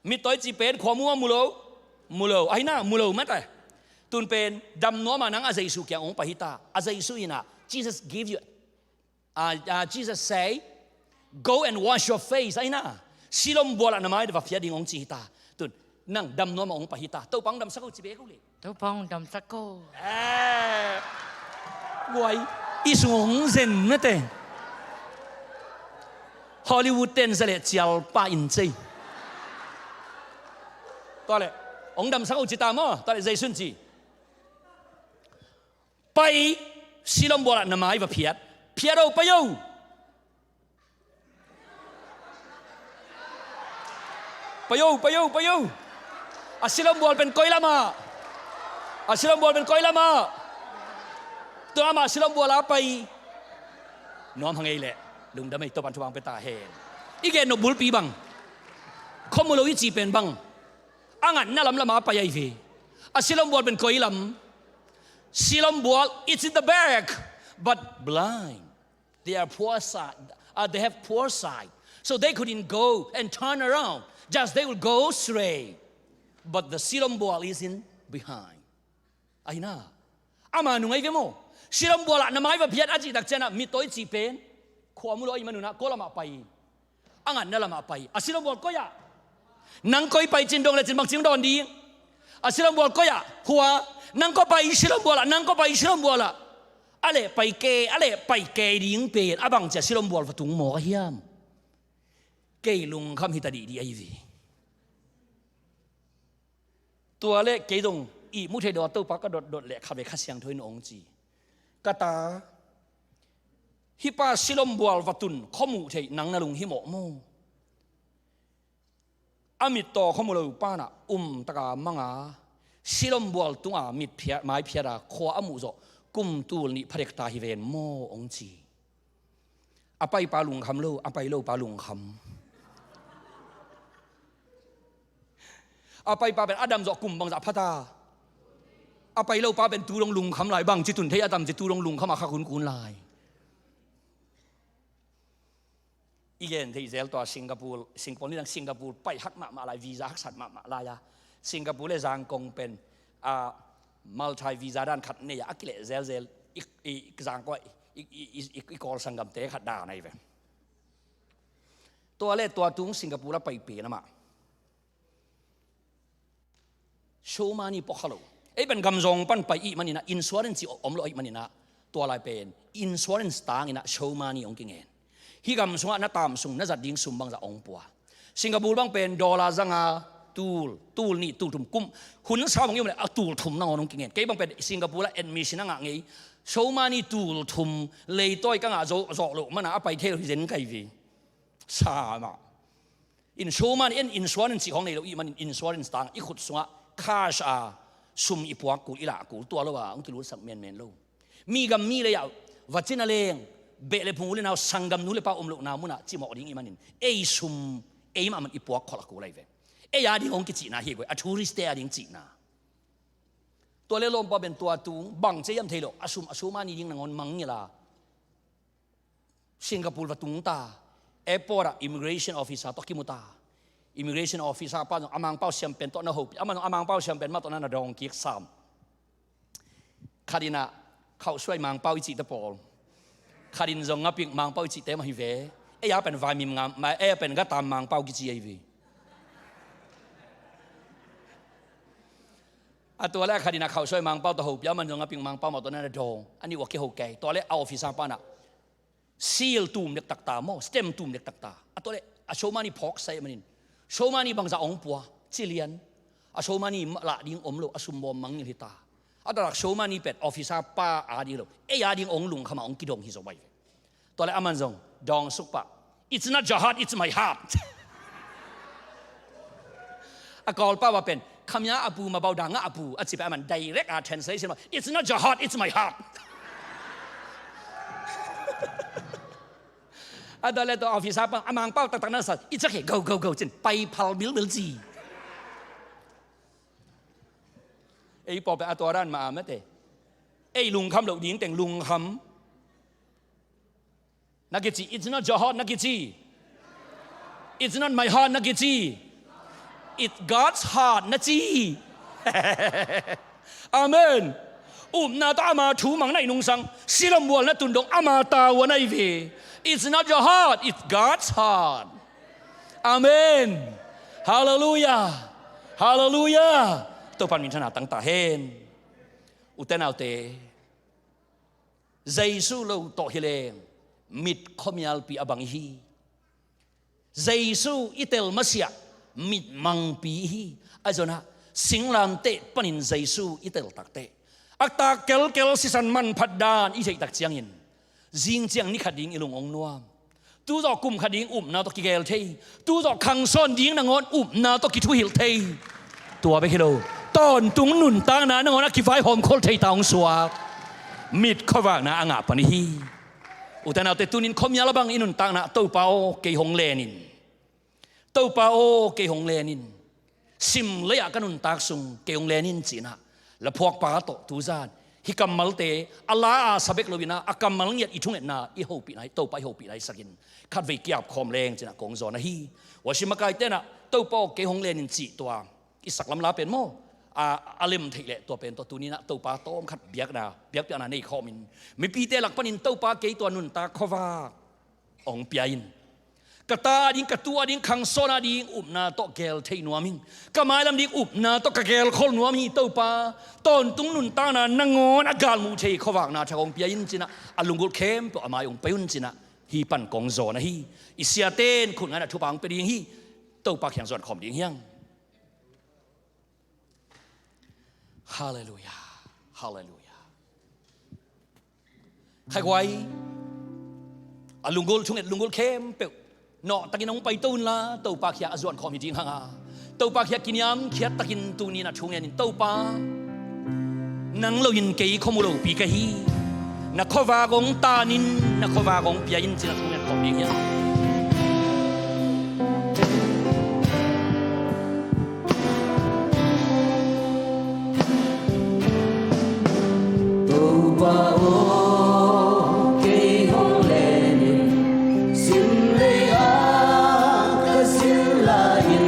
Mittaw i ci pen khuamu a mu lo? Mu lo. Ahi na, mu lo mate. Tun pen dam nuam a nang a Jesu kiang hong pai hi ta. A Jesu in a, Jesus give you, uh, uh, Jesus say, "Go and wash your face." Ahi na, silombual ah na mai va phiat ding hong ci hi ta. Tun nang dam nuam a hong pai hi ta. Topa hong damsak o ci bek o le. Topa hong damsak o. Eh, guai, i sung hong zen mete. Hollywood ten za le cial pa in cei. Tua le, hong damsak o ci ta maw? Tua le Jesu in ci, pai, silombual ah na mai va phiat. Phiat o, pai o. Pai o, pai o, pai o. A silombual pen koi lamah? A silombual pen koi lamah? Tua amah silombual a pai. Nuam hang ei leh. Lungdam ei, Topan thupha hong pia ta hen. I gen nop bulpi bang. Khuamu lo i ci pen bang. A ngatna lamlamah a pai ahi ve. A silombual pen koi lam? Silombual, it's in the back, but blind. They are poor sight. Uh, they have poor sight. So they couldn't go and turn around. Just they will go straight. But the silombual is in behind. Ahi na. Ama nung ahi ve maw. Silombual ah na mai va phiat a cih tak ciangin ah mittaw i cih pen khua mu lo ahih man un ah kua lamah pai? A ngatna lamah pai. A silombual koi ah? Nang koi pai cin dong le cin bang cin dawn ding? A silombual koi ah? Khua. Nang kua pai silombual ah? Nang kua pai silombual ah? A leh pai ke, a leh pai ke ding pen a bang ci a silombual va tung mawk a hiam? Kei lungkham hi ta dihdih ahi ve. Tua leh kei zong ihmu thei dawh a Topa ka dotdot leh kha ve Kha Siangtho in hong ci. Ka ta, hih pa silombual va tun khuamuh theih nang na lunghimawh maw? A mittaw khuamuh lo pan ah umtaka mang a, silombual tunga mit phiat, mai phiat a khua a muh zawh kum tul nih pha dek ta hi ven maw hong ci. A paipa lungkham lo, a pai lopa lungkham. A paipa pen a dam zawh kum bangzah pha ta? A pai lopa pen tu dong lungkham lai, bangci tun thei a tam ci tu dong lungkham a kha kunkun lai. I gen theih zel tua Singapore, Singapore ni dang Singapore pai hak mahmah lai, visa haksat mahmah lai a. Singapore le Zangkong pen, ah, multi visa dan khat nei a, a kileh zelzel i, i, i Zangkong i, i, i, i, i Kawl sanggamte khat dan ahi ve. Tua le tua tung Singapore a pai pen amah show money puak kha lo. Ei pen gamzawng pan pai ih maninah, insurance cih om lo ih maninah, tua lai pen insurance tanginah show money hong kingen. Hih gam sungah na tam sung na zat ding sum bangzah hong pua. Singapore bang pen dollar zanga tul, tul nih, tul thum kum, hun sa bang i om le a tul thum nangawn hong kingen. Kei bang pen Singapore ah admission a ngah ngei, show money tul thum leitawi ka ngah zawh, zawh loh mana a pai thei lo hi zen kai ve. Sa mah. In show money, in insurance cih khawng nei lo ih manin insurance tang i khut sungah cash a sum i puak kul, i lah kul, tua lo a hong kilutsak menmen lo. Mi gam mi lei ah va cina leng, beh le phung u le nau, sanggam nu le pa om lohna munah cimawh ding ih manin ei sum ei mahmah i puak kholh a kul ahi ve. Ei a ding hong kicihna hi guai, a tourist te a ding cihna. Tua le lawmpa pen tua tung bang ci hiam thei lo, a sum, a show money ding nangawn mangngilh a Singapore va tung ta. Airport ah immigration officer tawh kimu ta. Immigration officer pa zong a Mangpau siam pen tawh na hopih, amah zong a Mangpau siam pen mah tawh na na dawng kik sam. Khat in ah khauhsuai Mangpau i cihte pawl, khat in zong ngaping Mangpau i cihte mah hi ve. Ei a pen vaimim ngam, ei a pen gatam Mangpau kici ahi ve. A tua le a khat in ah khauhsuai Mangpau tawh hopih, amah zong ngaping Mangpau mah tawh na na dawng. A nih ua kiho kei. Tua le a officer pa in ah seal tum dektak ta maw, stamp tum dektak ta. A tua le a show money phawk sai manin, show money bangzah hong pua, ci lian. A show money lah ding om lo, a sum bawm mangngilh hi ta. A taktak show money pet officer pa a ding lo, ei a ding hong lungkham a hong kidong hi zo bai ve. Tua le aman zong dawng suk pah, "It's not your heart, it's my heart." A Kawlpau a pen, "Khamya a pu, mabau dang a pu," a ci pah aman direct a translation mah, "It's not your heart, it's my heart." A tua le tua officer pa a Mangpau taktak na sa, "I cak he, go, go, go," cin pai phal bilbil ci. Ei pawlpi a tua dan mah a mate. Ei lungkham loh ding teng lungkham na kici, "It's not your heart," na kici. "It's not my heart," na kici. "It's God's heart," na ci. Amen. Upna tawh ama thu mang na i nungsang, silombual na tun dong ama tavuan ahi ve. "It's not your heart, it's God's heart." Amen. Halleluiah. Halleluiah. Topan minthanna tangta hen. Ute naute, Jesu lo tawh hileng mit khuamialpi a bang ihi. Jesu i tel masiah mit mangpi ihi. A zonah singlamteh panin Jesu i tel takteh, a tak kelkel sisan manphat dan i theih tak ciangin, zing ciang ni khat ding i lung hong nuam. Tuzawh kum khat ding upna tawh kigel thei. Tuzawh khangsawn ding nangawn upna tawh kithuhilh thei. Tua bek hi lo, tawntung nuntakna nangawn a kivaihawm khol thei ta hong suak. Mit khuavakna a ngah pan ihi. Ute naute, tunin khuamial a bang i nuntakna, "Topa aw, kei hong lenin. Topa aw, kei hong lenin. Sim lei-ah ka nuntak sung kei hong lenin," cinah laphuakpa tawh tuzan Hih kammalte a la a sa bek lo-in ah, a kammal ngiat i thungetna i hopihna, Topa i hopihna hi sakin, khatvei kiap khawm leng ci-in ah kong zawn ahi. Worship makaite in ah, Topa aw, kei hong len in cih tua i saklam la pen maw, a, a lem theih leh tua pen tua tuni-in ah Topa tawmkhat biakna, biakpiakna nei khawmin, mipite lak panin Topa kei tua nuntak khuavak hong pia in. Ka ta ading, ka tu ading, khangsawn ading upna tawh gel thei nuam ing. Ka mailam ding upna tawh ka gelkhol nuam hi Topa. Tawntung nuntakna nangawn a galmuh thei khuavakna thak hong pia in ci-in ah, a lunggulh khempeuh a mai hong pai un ci-in ah, hih pan kong zawn ahi. I siate in khut ngaihna thupha hong pia ding hi. Topa kiang zuan khawm ding hi hang. Halleluiah. Halleluiah. Khaiguai, a lunggulh, thunget lunggulh khempeuh nawhtakin hong paito unla, Topa kiang a zuan khawm hi ding hang a, Topa kiang kiniamkhiat takin tuni-in a thungen in, Topa, nang lo-in kei khuamu lopi ka hi. Na khuavak hong tan in, na khuavak hong pia in ci-in a thungen khawm ding hi hang. Topa aw, kei hong len in, sim lei-ah ka zin lai-in,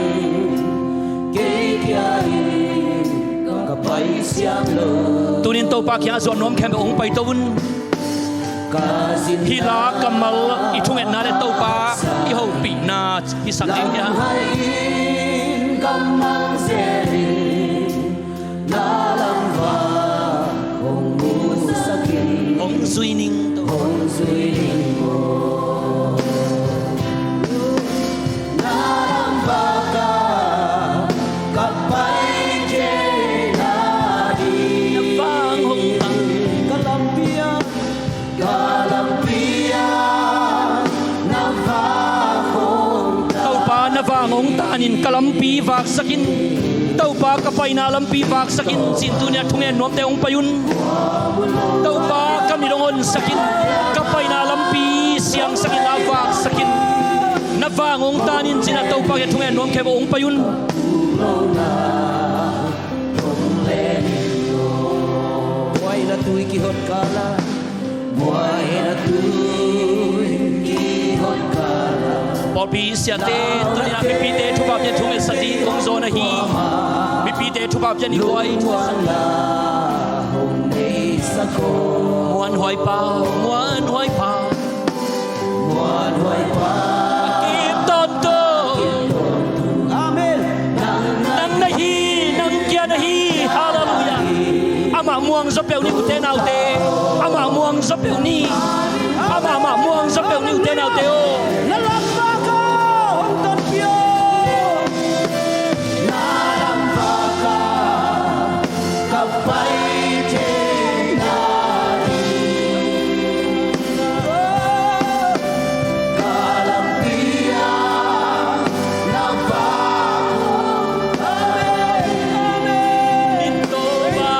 kei kia-in ka pai siam lo. Tuni-in Topa kiang a zuan nuam khempeuh hong paito un. Hih la kammal i thungetna le Topa i hopihna hi sak ding hi a. Hong zui ning, hong zui ning maw. Na lampi ah ka pai thei nading. Na vang hong tan. Ka lampi ah, ka lampi ah na vang hong tan. Topa na vang hong tan in ka lampi vaksak in. Topa ka paina lampi vaksak in ci-in tuni-in a thungen nuamte hong pai un. Topa ka mit hong honsak in, ka paina lampi siangsak in, la vaksak in. Na vang hong tan in ci-in a Topa kiang a thungen nuam khempeuh hong pai un. Buaina tui kihot kal a. Pawlpi siate, tuni-in a mipite thupha piak thungetsak ding kong zawn ahi. Mipite thupha piak ni buai. Muanhuai pa, muanhuai pa. Muanhuai pa. Kim tawntung. Amen. Nang na hi, nang kia na hi. Halleluiah. Amah muang zaw peuh ni, ute naute. Amah muang zaw peuh ni. Amah, amah muang zaw peuh ni, ute naute aw. Na lampi ah hong tonpih aw. Na lampi ah ka pai thei nading. Ka lampi ah na vang hong tan. Min Topa.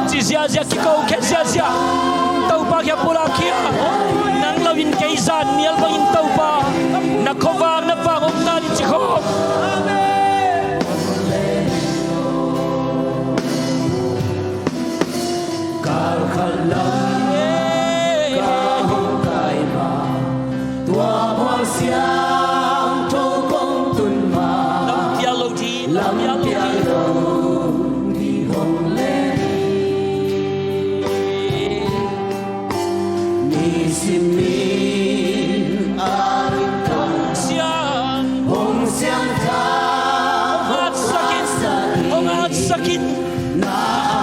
Ci ziahziah, kiko khe ziahziah. Topa kiang pulak khia. Nang lo-in kei zan nial bangin Topa, na khuavak na vang hong tan in ci khawm. Kal khat lam ka hong kai ma, tua mual siangtho kong tun ma. Lampial lo ding, lampial lo ding hong len. Nisim in a ring kang siang, hong siangtho, hong atsak in, hong atsak in. Na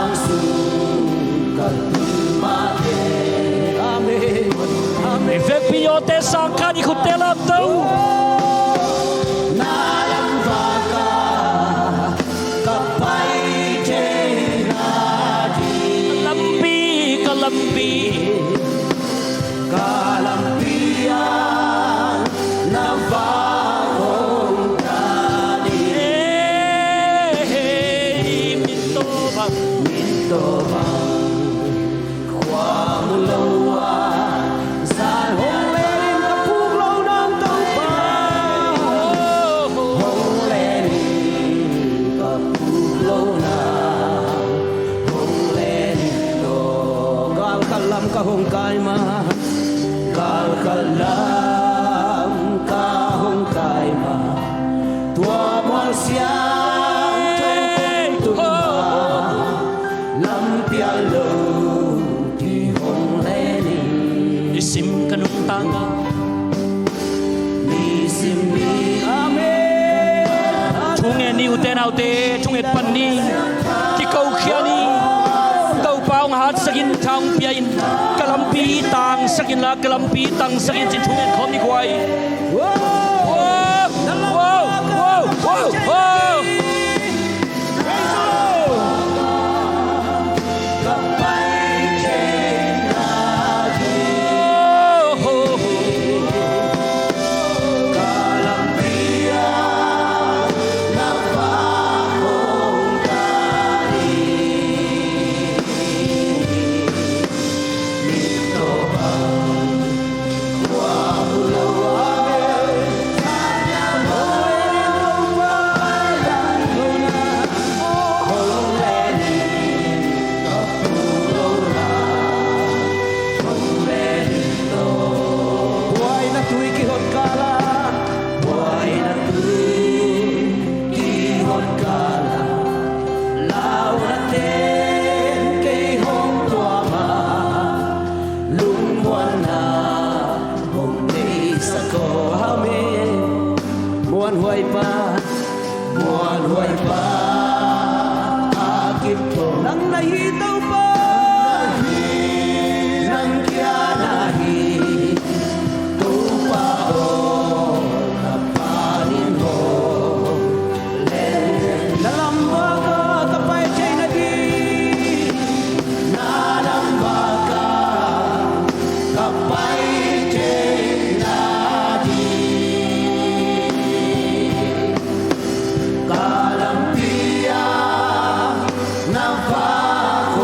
ang sung ka tun mah teh. Amen. Amen. I vekpi-in awte sang khat, i khutte lamto. Na lampi ah ka pai thei nading. Ka lampi, ka lampi. Ka lampi ah na vang hong tan in. Hei, hei, min tawh bang. Min tawh bang. Khua mu lo ah zan hong len in, ka puk loh nang Topa. Hong len in. Hong kai ma, galkhat lam ka hong kai ma, tua mual siang thong kong tun ma, lampial lo ki hong lenin. Nisim ka nungta, nisim ni. Amen. Thungen ni, ute naute, thungen pan ni. Kikokhia ni. Topa hong hatsakin, tha hong pia in. Ka lampi tangsakin la, ka lampi tangsakin, cin thungen khawm ni guai. Wow, wow, wow, wow, wow. Buaina tui kihot kala, buaina tui kihot kala, launa ten kei hong tuama, lungmuanna hong neisak aw. Amen. Muanhuaipa, muanhuaipa a kip tawh, nang na hi Topa. Nang na hi, nang kia na hi, Topa aw, ka panin hong len. Na lam baka ka pai thei nading, na lam baka ka pai thei nading, ka lampi ah na vak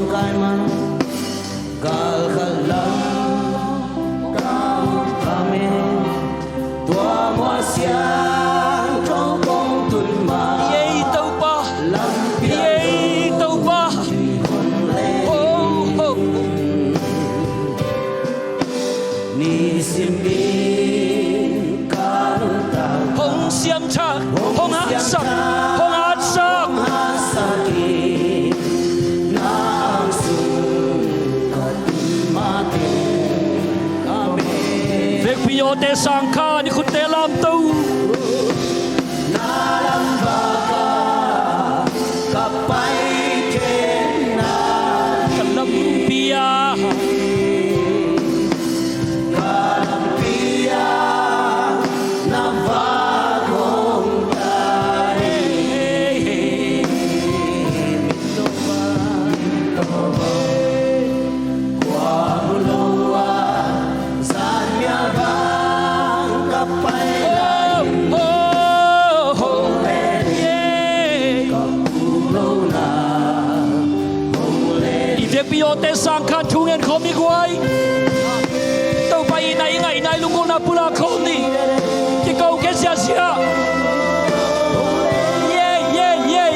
Kai man, gal khat lam, ka ut ka me, tua mual siangtho kong tun ma. Ei Topa, lampiak ei Topa. Hong le. Oh, oh. Nisim in ka nuntak, hong siamsak, hong hatsak, hong hatsak. Hong hatsak in na ang sung ka tun mate. Amen. Vekpi awte sang kha, ni khutte lamto. Na lam vaka ka pai kei na, ka lampi a, ka lampi a na vak hong ta hi. Kua mu lo a, zan mial bang ka pai lai. Oh, oh, oh, yeah. Ka puk lo na, hong le. I vekpi awte sang kha, thu ngen khawm i guai. Topa itna i ngaihna i lunggulhna pulak khawm ni. Kiko khia ziazia. Yeah, yeah, yeah.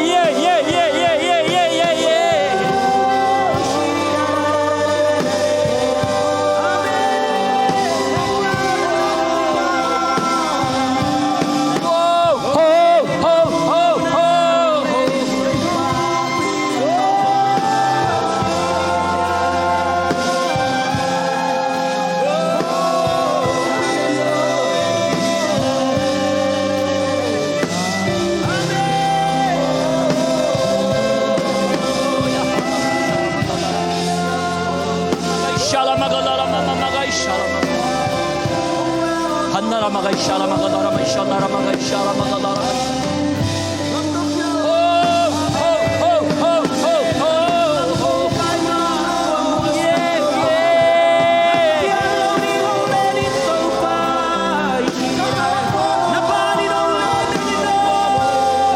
Ho, ho, ho, ho.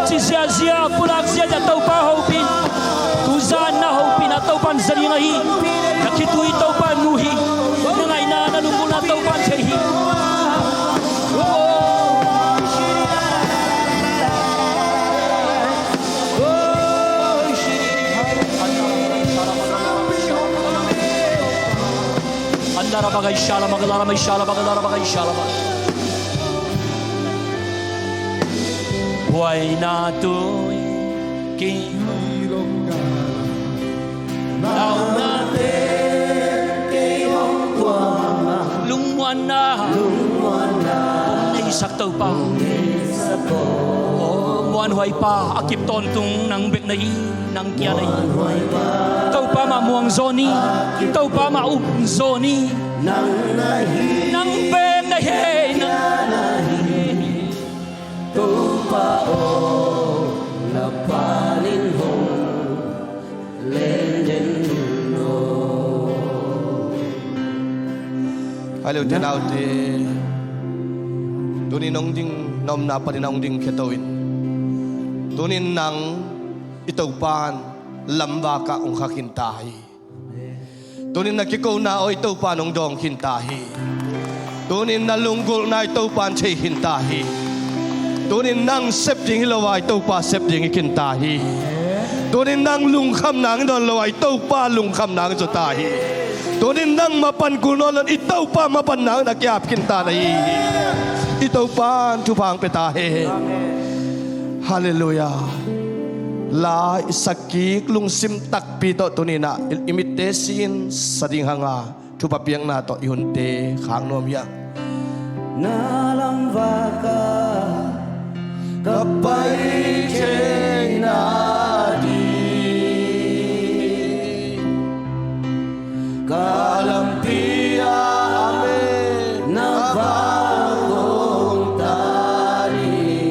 Ci ziazia, pulak ziazia Topa hopih in. Tuzan na hopihna Topa in za ding ahi. Na khitui Topa in mu hi. Na ngaihna, na lunggulhna Topa in thei hi. Huaina tui kei Lungmuanna, lungmuanna hong neisak Topa. Aw muanhuai Pa, a kip tawntung nang bek na hi, nang kia na hi. Topa mah muang zaw ni, Topa mah um zaw ni. Nang bek na hi, nang. Topa aw, na panin hong lenden un aw. Hai lo te nau te, tunin hong ding, na omna panin hong ding khia to in. Tunin nang i Topa in lamvak ah hong kha khin ta hi. Tunin na kikona aw i Topa in hong dawng khin ta hi. Tunin na lunggulhna i Topa in thei khin ta hi. Tunin nang sep ding hi lo a, i Topa sep ding hi khin ta hi. Tunin nang lungkham nang hi nawn lo a, i Topa lungkham nang hi zaw ta hi. Tunin nang mapan kul nawn lo in, i Topa mapan nang na kiap khin ta na hi hi. I Topa in thupha hong pia ta hi. Halleluiah. La i sak kik lungsim takpi tawh tuninah i mitte sin sa ding hanga, thupha piakna tawh i hunte khak nuam hiang. Na lamvaka ka pai theina ding, ka lampi ah na vak hong ta ding.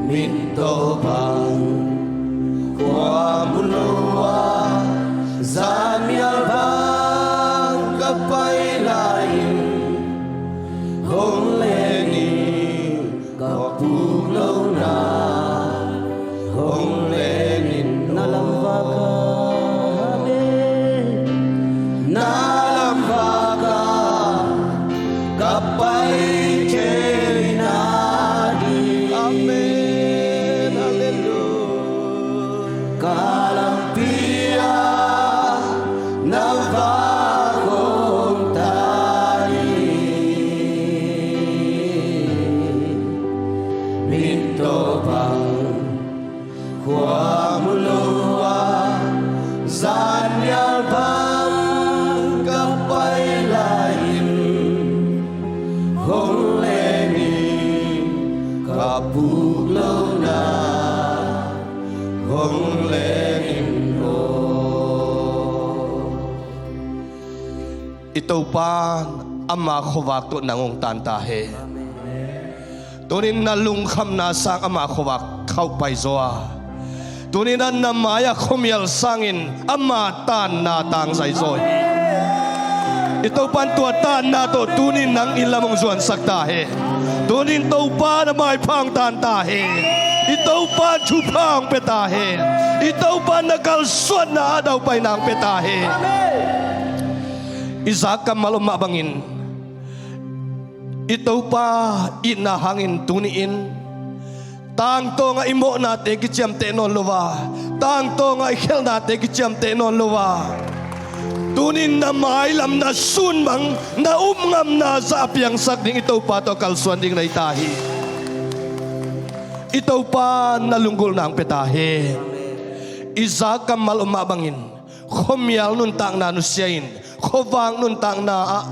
Min tawh bang kua mu lo a, zan mial bang ka pai lai-in, hong len in, ka puk lo na hong len Lampi ah na vak hong tan hi. Min tawh bang khua mu lo a, zan nial bang ka pai lai-in, hong leng in ka puk lo na, hong leng in aw. I Topa, ama khuavak tawh nang hong tan ta hen. Tunin na lungkhamna sang ama khuavak khauh pai zaw a, tunin na mai-ah khuamial sangin ama tanna tangzai zaw hi. I Topa in tua tanna tawh tunin nang inn lam hong zuansak ta hen. Tunin Topa na maipha hong tan ta hen. I Topa in thupha hong pia ta hen. I Topa in na kalsuanna ah daupaina hong pia ta hen. I zak kammal om mah bangin, i Topa itna hangin tuni-in tangtawngah i mawhnate kiciamteh nawn lo a, tangtawngah i khelhnate kiciamteh nawn lo a, tunin na mailam, na sunmang, na upngamna zah a piangsak ding i Topa tawh kalsuan ding na hi ta hi. I Topa na lunggulhna hong pia ta hen. I zak kammal om mah bangin, khuamial nuntakna nusia in, khuavak nuntakna ah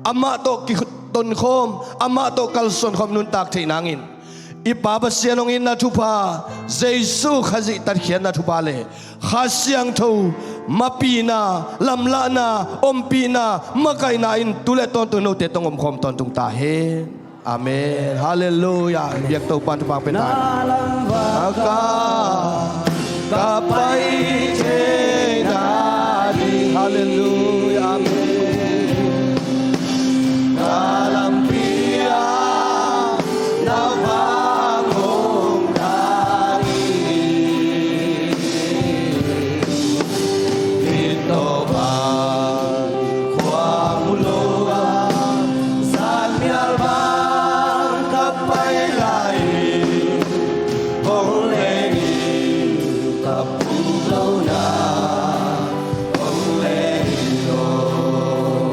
amah tawh kitonkhawm, amah tawh kalsuankhawm nuntak theih nangin, i Pa Pasian hong itna thupha, Jesu Khazih tatkhiatna thupha le Kha Siangtho mapihna, lamlahna, ompihna, makaihna in tu le tawntung note tawh omkhawm tawntung ta hen. Amen. Halleluiah. Biak Topa in thupha pia ta hen. Na lamvak ah ka pai thei nading. Halleluiah. Amen. Na lampi ah na vak hong tan hi. Min tawh bang khua mu lo a, zan nial bang ka pai lai-in, hong leng in ka puk lo na, hong leng in aw.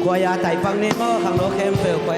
Khuaia taipang ni maw, khangno khempeuh khuaia.